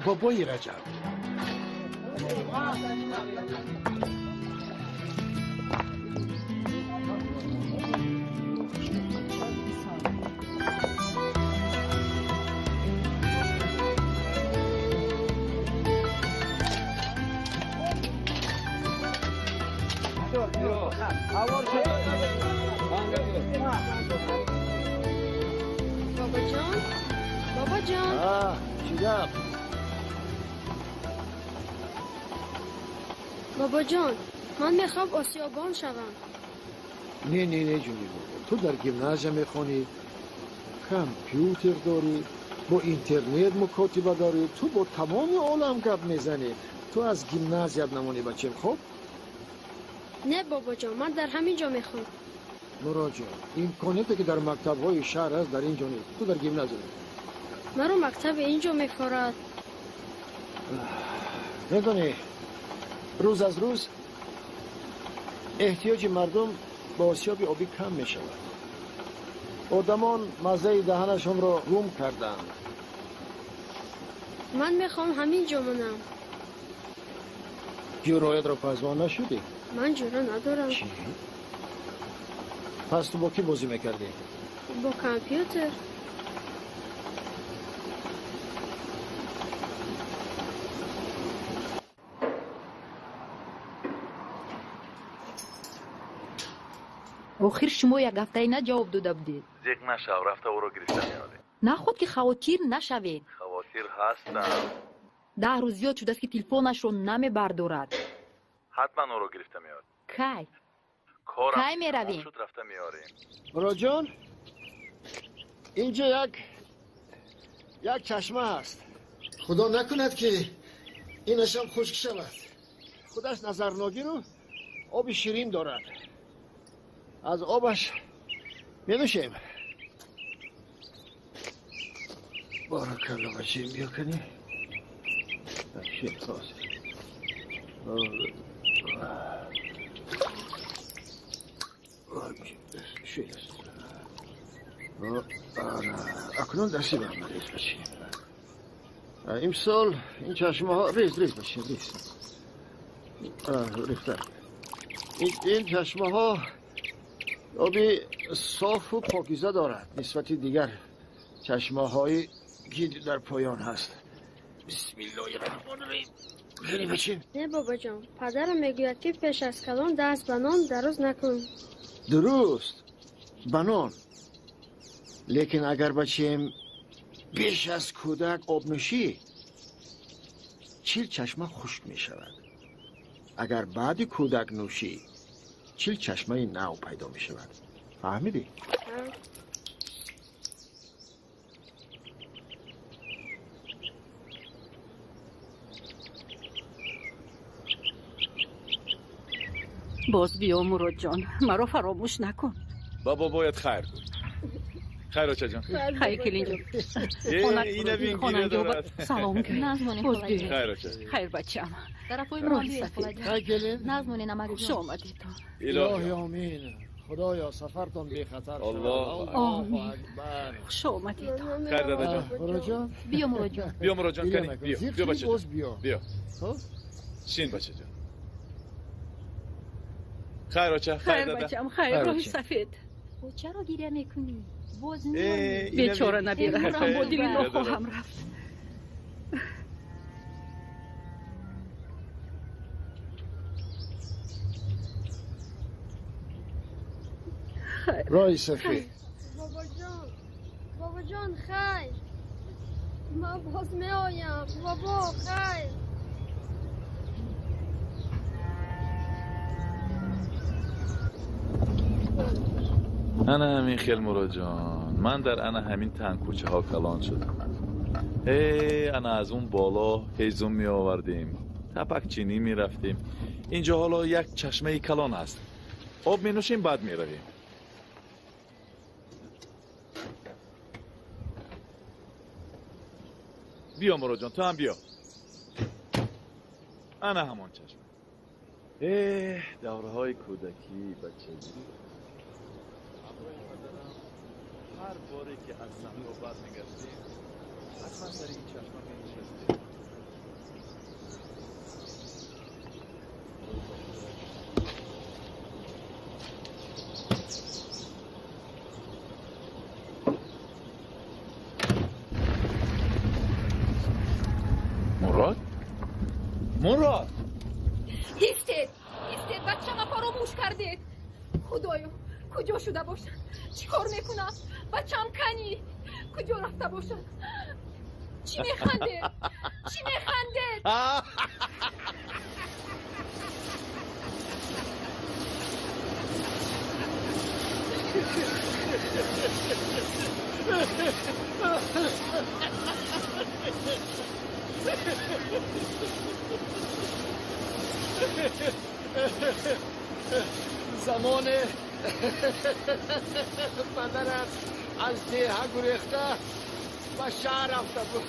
Speaker 16: Бобои Раҷаб.
Speaker 6: Бобоҷон, бобоҷон.
Speaker 1: Чӣ гап?
Speaker 6: Бобоҷон, ман мехоҳам осиёбон шавам.
Speaker 1: Не, не, не, ҷони бобо. Ту дар гимназия мехонӣ, компютер дорӣ, бо интернет мукотиба дорӣ, ту бо тамоми олам гап мезанӣ. Ту аз гимназият намонӣ, бачем, хоб?
Speaker 6: Не, бобоҷон, ман дар ҳамин ҷо мехонам.
Speaker 1: Муроҷон, имконияте ки дар мактабҳои шаҳр аст, дар ин ҷо нест. Ту дар гимназия мехонӣ.
Speaker 6: Маро мактаби ин ҷо мефорад.
Speaker 1: Медонӣ, рӯз аз рӯз эҳтиёҷи мардум ба осиёби обӣ кам мешавад. Одамон маззаи даҳанашонро гум карданд.
Speaker 6: Ман мехоҳам ҳамин ҷо монам.
Speaker 1: Ҷӯроятро пазмон нашудӣ?
Speaker 6: Ман ҷӯра надорам.
Speaker 1: Чӣ? Пас ту бо кӣ бозӣ мекардӣ?
Speaker 6: Бо компютер.
Speaker 9: Охир шумо як ҳафтаина ҷавоб дода будед.
Speaker 7: Зиқ нашав, рафта ӯро гирифта меорем.
Speaker 9: Наход ки хавотир нашавед.
Speaker 7: Хавотир ҳастам.
Speaker 9: 10 рӯз зиёд шудааст ки телефонашро намебардорад.
Speaker 7: Ҳатман ӯро гирифта меорем.
Speaker 9: Кай?
Speaker 7: Корам
Speaker 9: Кай меравем?
Speaker 7: шуд, рафта меорем.
Speaker 1: Муроҷон, инҷо як чашма ҳаст. Худо накунад ки инашам хушк шавад. Худаш назарногиру оби ширин дорад. Аз обаш менӯшем. Баракалло, бачаем, биё кани. Акнун дасти ман рез бачаем. Имсол ин чашмаҳо рез рез бачаем, рез. Рехта. Ин чашмаҳо оби софу покиза дорад нисбати дигар чашмаҳое ки дар поён ҳаст. Бисмиллоҳи раҳмони раҳим. Бирем бачаем.
Speaker 6: Не бобоҷон, падарам мегӯяд ки пеш аз калон даст ба нон дароз накун.
Speaker 1: Дуруст, ба нон. Лекин агар бачаем пеш аз кӯдак об нӯшӣ, 40 чашма хушк мешавад. Агар баъди кӯдак нӯшӣ, 40 чашмаи нав пайдо мешавад. Фаҳмидӣ?
Speaker 3: Боз биё Муродҷон, маро фаромӯш накун.
Speaker 7: Ба бобоят хайр гӯй. Хайр очаҷон.
Speaker 3: Хайр келинҷон.
Speaker 7: Ина бин гиря дорад.
Speaker 3: Салом гӯй. Боз биё.
Speaker 7: Хайр оча.
Speaker 3: Хайр бачам.
Speaker 9: Тарафҳои
Speaker 3: Роҳи
Speaker 9: мо
Speaker 3: сафед.
Speaker 1: Хайр келин.
Speaker 9: Назмоне намакҷон.
Speaker 3: Хуш омадед.
Speaker 1: Илоҳи омин. Худоё сафартон бехатар шавад.
Speaker 7: Аллоҳу
Speaker 1: Аллоҳу акбар.
Speaker 3: Хуш омадед.
Speaker 7: Хайр дадаҷон.
Speaker 1: Муроҷон.
Speaker 9: Биё Муроҷон.
Speaker 7: Биё Муроҷон, кани. Биё. Биё бачаҷон.
Speaker 1: Боз биё.
Speaker 7: Биё.
Speaker 1: Хуб?
Speaker 7: Шин бачаҷон. Хайр оча, хайр
Speaker 3: Хайр
Speaker 7: дада.
Speaker 3: бачам, хайр,
Speaker 1: Хайр,
Speaker 3: роҳи
Speaker 1: оча.
Speaker 3: сафед.
Speaker 9: Чаро гиря мекунӣ? Боз
Speaker 3: Бечора набира,
Speaker 9: Хеле
Speaker 3: бо дили
Speaker 9: хуб.
Speaker 3: нохоҳам рафт.
Speaker 1: Роҳи сафед.
Speaker 6: Бобоҷон, бобоҷон, хайр. Ман боз меоям. Бобо, хайр.
Speaker 7: Ана ҳамин хел Муроҷон, ман дар ана ҳамин тангкӯчаҳо калон шудам. Ана аз он боло ҳезум меовардем, тапакчинӣ мерафтем. Инҷо ҳоло як чашмаи калон аст. Об менӯшем, баъд меравем. Биё Муроҷон, ту ҳам биё. Ана ҳамон чашма. Давраҳои кӯдакӣ, бачагӣ. Ҳар боре ки аз саҳро бармегаштем, ҳатман сари ин чашма менишастем. Мурод? Мурод!
Speaker 9: Истед, истед, бачама фаромӯш кардед. Худоё, куҷо шуда бошад? Чӣ кор мекунам? Бачам кани? Куҷо рафта бошад? Чӣ механдед? Чӣ механдед?
Speaker 1: Замоне падарат аз деҳа гурехта ба шаҳр рафта буд.